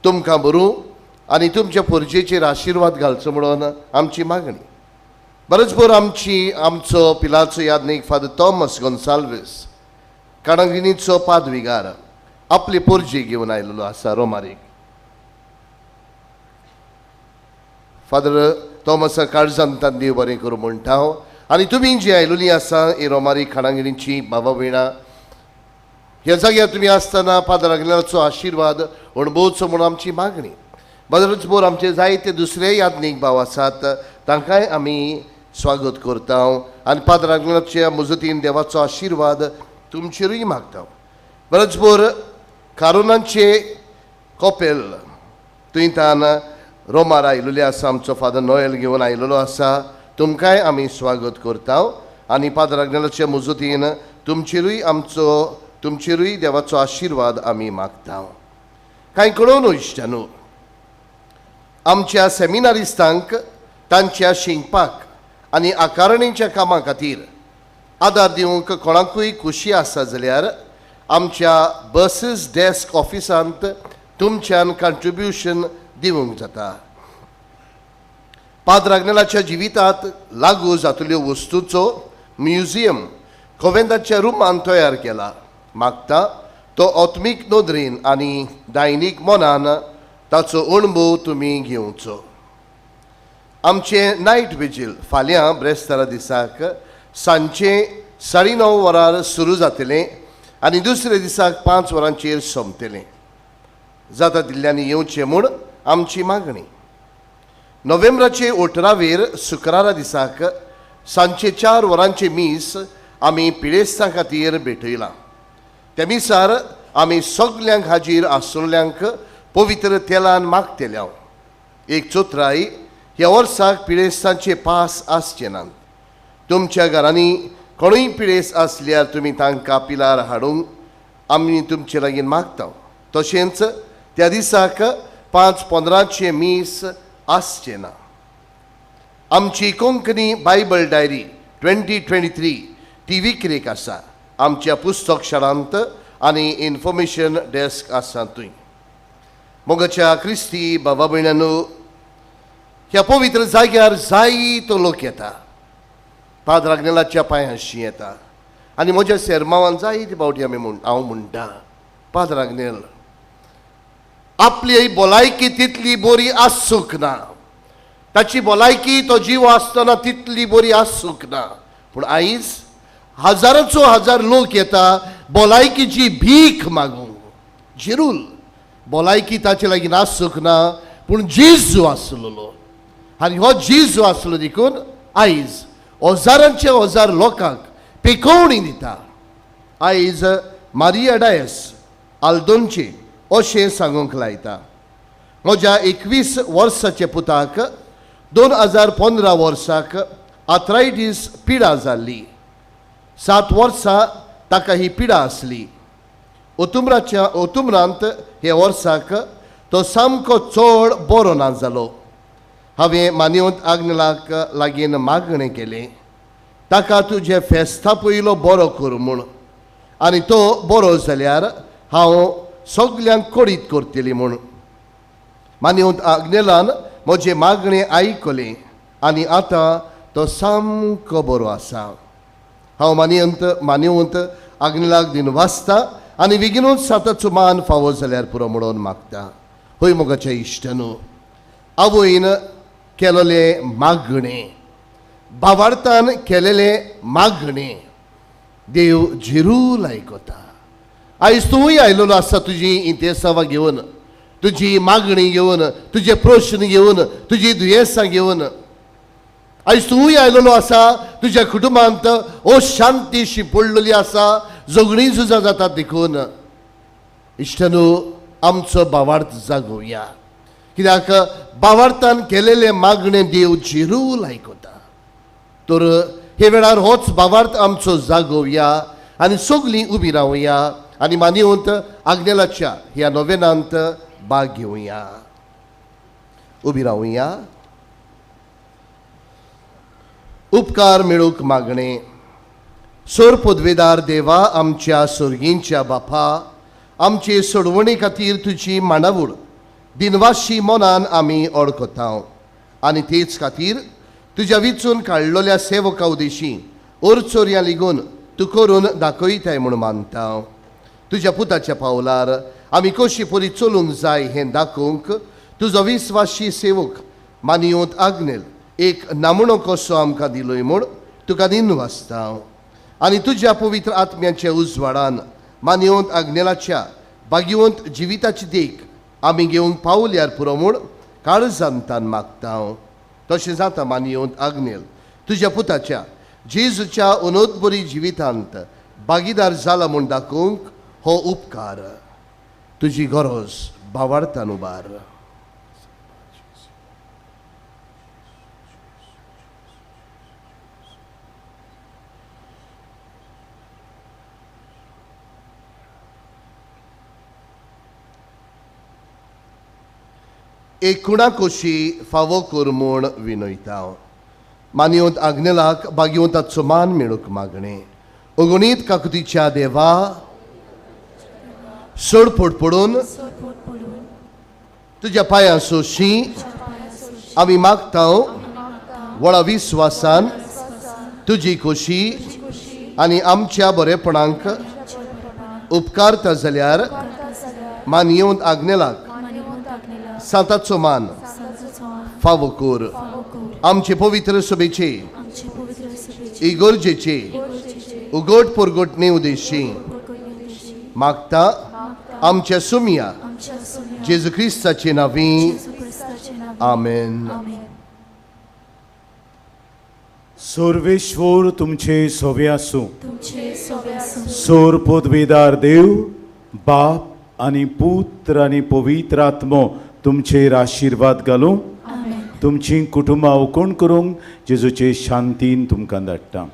I: तुमकां बरूं आनी तुमच्या पोरजेचेर आशिर्वाद घालचो म्हणून आमची मागणी. बरोच बरो आमचो पिलाचो यादनीक फादर थॉमस गोन्साल्वीस काणागिनीचो पादविगार आपली पोरजी घेवन आयलेलो आसा रोमारीक. फादर थॉमसा काळजान देव बरें करूं म्हणटा हांव आनी तुमी जी आयलेली आसा ही रोमारी खाणागिणीची बाबा भयणां ह्या जाग्यार तुमी आसतना पाद्र आग्नेलाचो आशिर्वाद अणभवचो म्हणून आमची मागणी. बरोच बोर आमचे जायते दुसरे यादनीक भाव आसात तांकांय आमी स्वागत करता आनी पाद्र आग्नेलाच्या मजतीन देवाचो आशिर्वाद तुमचेरूय मागता. बरोच बोर कारुनांचे कोपेल थंयतान रोमार आयलेले आसा आमचो फादर नोएल घेवन आयलेलो आसा. तुमकांय आमी स्वागत करता आनी पाद्र आग्नेलाच्या मजतीन तुमचेरूय देवाचो आशिर्वाद आमी मागता. कांय कळोवन इश्टानू आमच्या सेमिनारिस्तांक तांच्या शिंकपाक आनी आकारणीच्या कामां खातीर आदार दिवंक कोणाकूय खुशी आसा जाल्यार आमच्या बसीस डेस्क ऑफिसांत तुमच्यान कंट्रिब्युशन दिवंक जाता. पाद्र आग्नेलाच्या जिवितांत लागू जातल्यो वस्तूचो म्युझियम कोवेंताच्या रुमान तयार केला. मागता तो आत्मीक नदरेन आनी दैनीक मनान ताचो अणभव तुमी घेवचो. आमचें नायट विजील फाल्यां ब्रेस्तारा दिसाक सांजचे 9:30 वरार सुरू जातलें आनी दुसऱ्या दिसाक 5 वरांचेर सोंपतलें. जाता तितल्यांनी येवचें म्हूण आमची मागणी. नोव्हेंबराचे 18वेर शुक्रारा दिसाक सांजचे 4 वरांचे मीस आमी पिडेस्तां खातीर भेटयलां. त्या मिसार आमी सगल्यांक हाजीर आसलेल्यांक पवित्र तेलान मागतल्या. एक चोत्राय ह्या वर्साक पिडेस्तांचे पास आसचे नात. तुमच्या घरांनी कोणूय पिडेस्त आसल्यार तुमी तांकां पिलार हाडूंक आमी तुमचे लागीं मागता. तशेंच त्या दिसाक 5:15 मीस आसचें ना. आमची कोंकणी बायबल डायरी 2023 ती विक्रेक आसा आमच्या पुस्तक शाळांत आनी इन्फॉर्मेशन डेस्क आसा थंय. मोगाच्या क्रिस्ती बाबा भयणांनो, ह्या पवित्र जाग्यार जायतो लोक येता, पाद्र आग्नेलाच्या पांयांशी येता आनी म्हज्या सेरमावान जायते फावटी आमी म्हण हांव म्हणटा, पाद्र आग्नेल आपली भलायकी तितली बरी आसूंक ना, ताची भलायकी तो जीव आसतना तितली बरी आसूंक ना, पूण आयज हजारांचो हजार लोक येता भलायकीची भीक मागूंक. जिरूल भलायकी ताचे लागीं आसूंक ना, पूण जेजू आसलेलो आनी हो जेजू आसलो देखून आयज हजारांचे हजार लोकांक पिकोवणी दिता. आयज मारिया डायस आल्दोनचे अशें सांगूंक लायता, म्हज्या 21 वर्साच्या पुताक 2015 वर्साक आर्थरायटीस पिडा जाल्ली. 7 वर्सां ताका ही पिडा आसली. ओतुम्रांत हे वर्साक तो सामको चड बरो ना जालो. हांवें मानवंत आग्नेलाक लागीं मागणें केलें, ताका तुजें फेस्ता पयलो बरो कर म्हूण, आनी तो बरो जाल्यार हांव सगल्यांक कडीत करतली म्हूण. मानवंत आग्नेलान म्हजें मागणें आयकलें आनी आतां तो सामको बरो आसा. हांव मानवंत आग्नेलाक दिन वाचता आनी बेगीनूच साताचो मान फावो जाल्यार पुरो म्हणून मागता. हय मोगाच्या इश्टानू, आवयन केलोलें मागणें, भावार्थान केलेलें मागणें देव जिरूल आयकता. आयज तूंय आयलोलो आसा तुजी इंतेसांवां घेवन, तुजी मागणी घेवन, तुजे प्रश्न घेवन, तुजी दुयेंसां घेवन. आयज तूंय आयलोलो आसा तुज्या कुटुंबांत अशांती शिंपडलेली आसा, झगडीं झुजां जातात देखून. इश्टानू, आमचो भावार्थ जागोवया, कित्याक भावार्थान केलेलें मागणें देव जिरूल आयकता. तर हे वेळार होच भावार्थ आमचो जागोवया आनी सगलीं उबी रावया आनी मानवंत आग्नेलाच्या ह्या नोवेनांत भाग घेवया. उबी रावया. उपकार मेळूंक मागणें. सोर पदवेदार देवा, आमच्या सोर्गींच्या बापा, आमचे सोडवणे खातीर तुजी मांडावळ दिनवाशी मनान आमी ओळखता आनी तेच खातीर तुज्या विचून काडलेल्या सेवका उदेशी ओरचोरयां लिगून तूं करून दाखयताय म्हूण मानता. तुज्या पुताच्या पावलार आमी कशी परी चलूंक जाय हें दाखोवंक तुजो विस्वाशी सेवक मानवंत आग्नेल एक नामणो कसो आमकां दिलोय म्हूण तुका दिनवासता. आनी तुज्या पवित्र आत्म्याच्या उजवाडान मानवंत आग्नेलाच्या भाग्यवंत जिविताची देख आमी घेवंक पावल्यार पुरो म्हूण काळजांतान मागता. तशें जाता मानवंत आग्नेल तुज्या पुताच्या जेजूच्या अनोदबरी जिवितांत भागीदार जाला म्हूण दाखोवंक हो उपकार तुजी गरज भावार्थान उबार. एक कुणा कोशी फावो कर म्हूण विनयता. मानवंत आग्नेलाक भाग्यवंताचो मान मेळूंक मागणें. अगणीत काकुतीच्या देवा, सोडपोट पडून तुज्या पांयां सोशी आमी मागता व्हडा विस्वासान तुजी खोशी आनी आमच्या बरेपणाक उपकारता जाल्यार मानवंत आग्नेलाक सांताचो मान फावो कर. आमचे पवित्र सभेचे इगर्जेचे उगट परगटणे उदेशी मागता आमच्या सुमिया जेजू क्रिस्ताचे नांवी. आमेन.
C: सर्वेश्वर तुमचे सोवे आसूं. सोर पदवेदार देव बाप आनी पुत्र आनी पवित्र आत्मो तुमचेर आशिर्वाद घालूं. तुमची कुटुंबां उकोण करूंक जेजूचे शांतीन तुमकां धाडटा.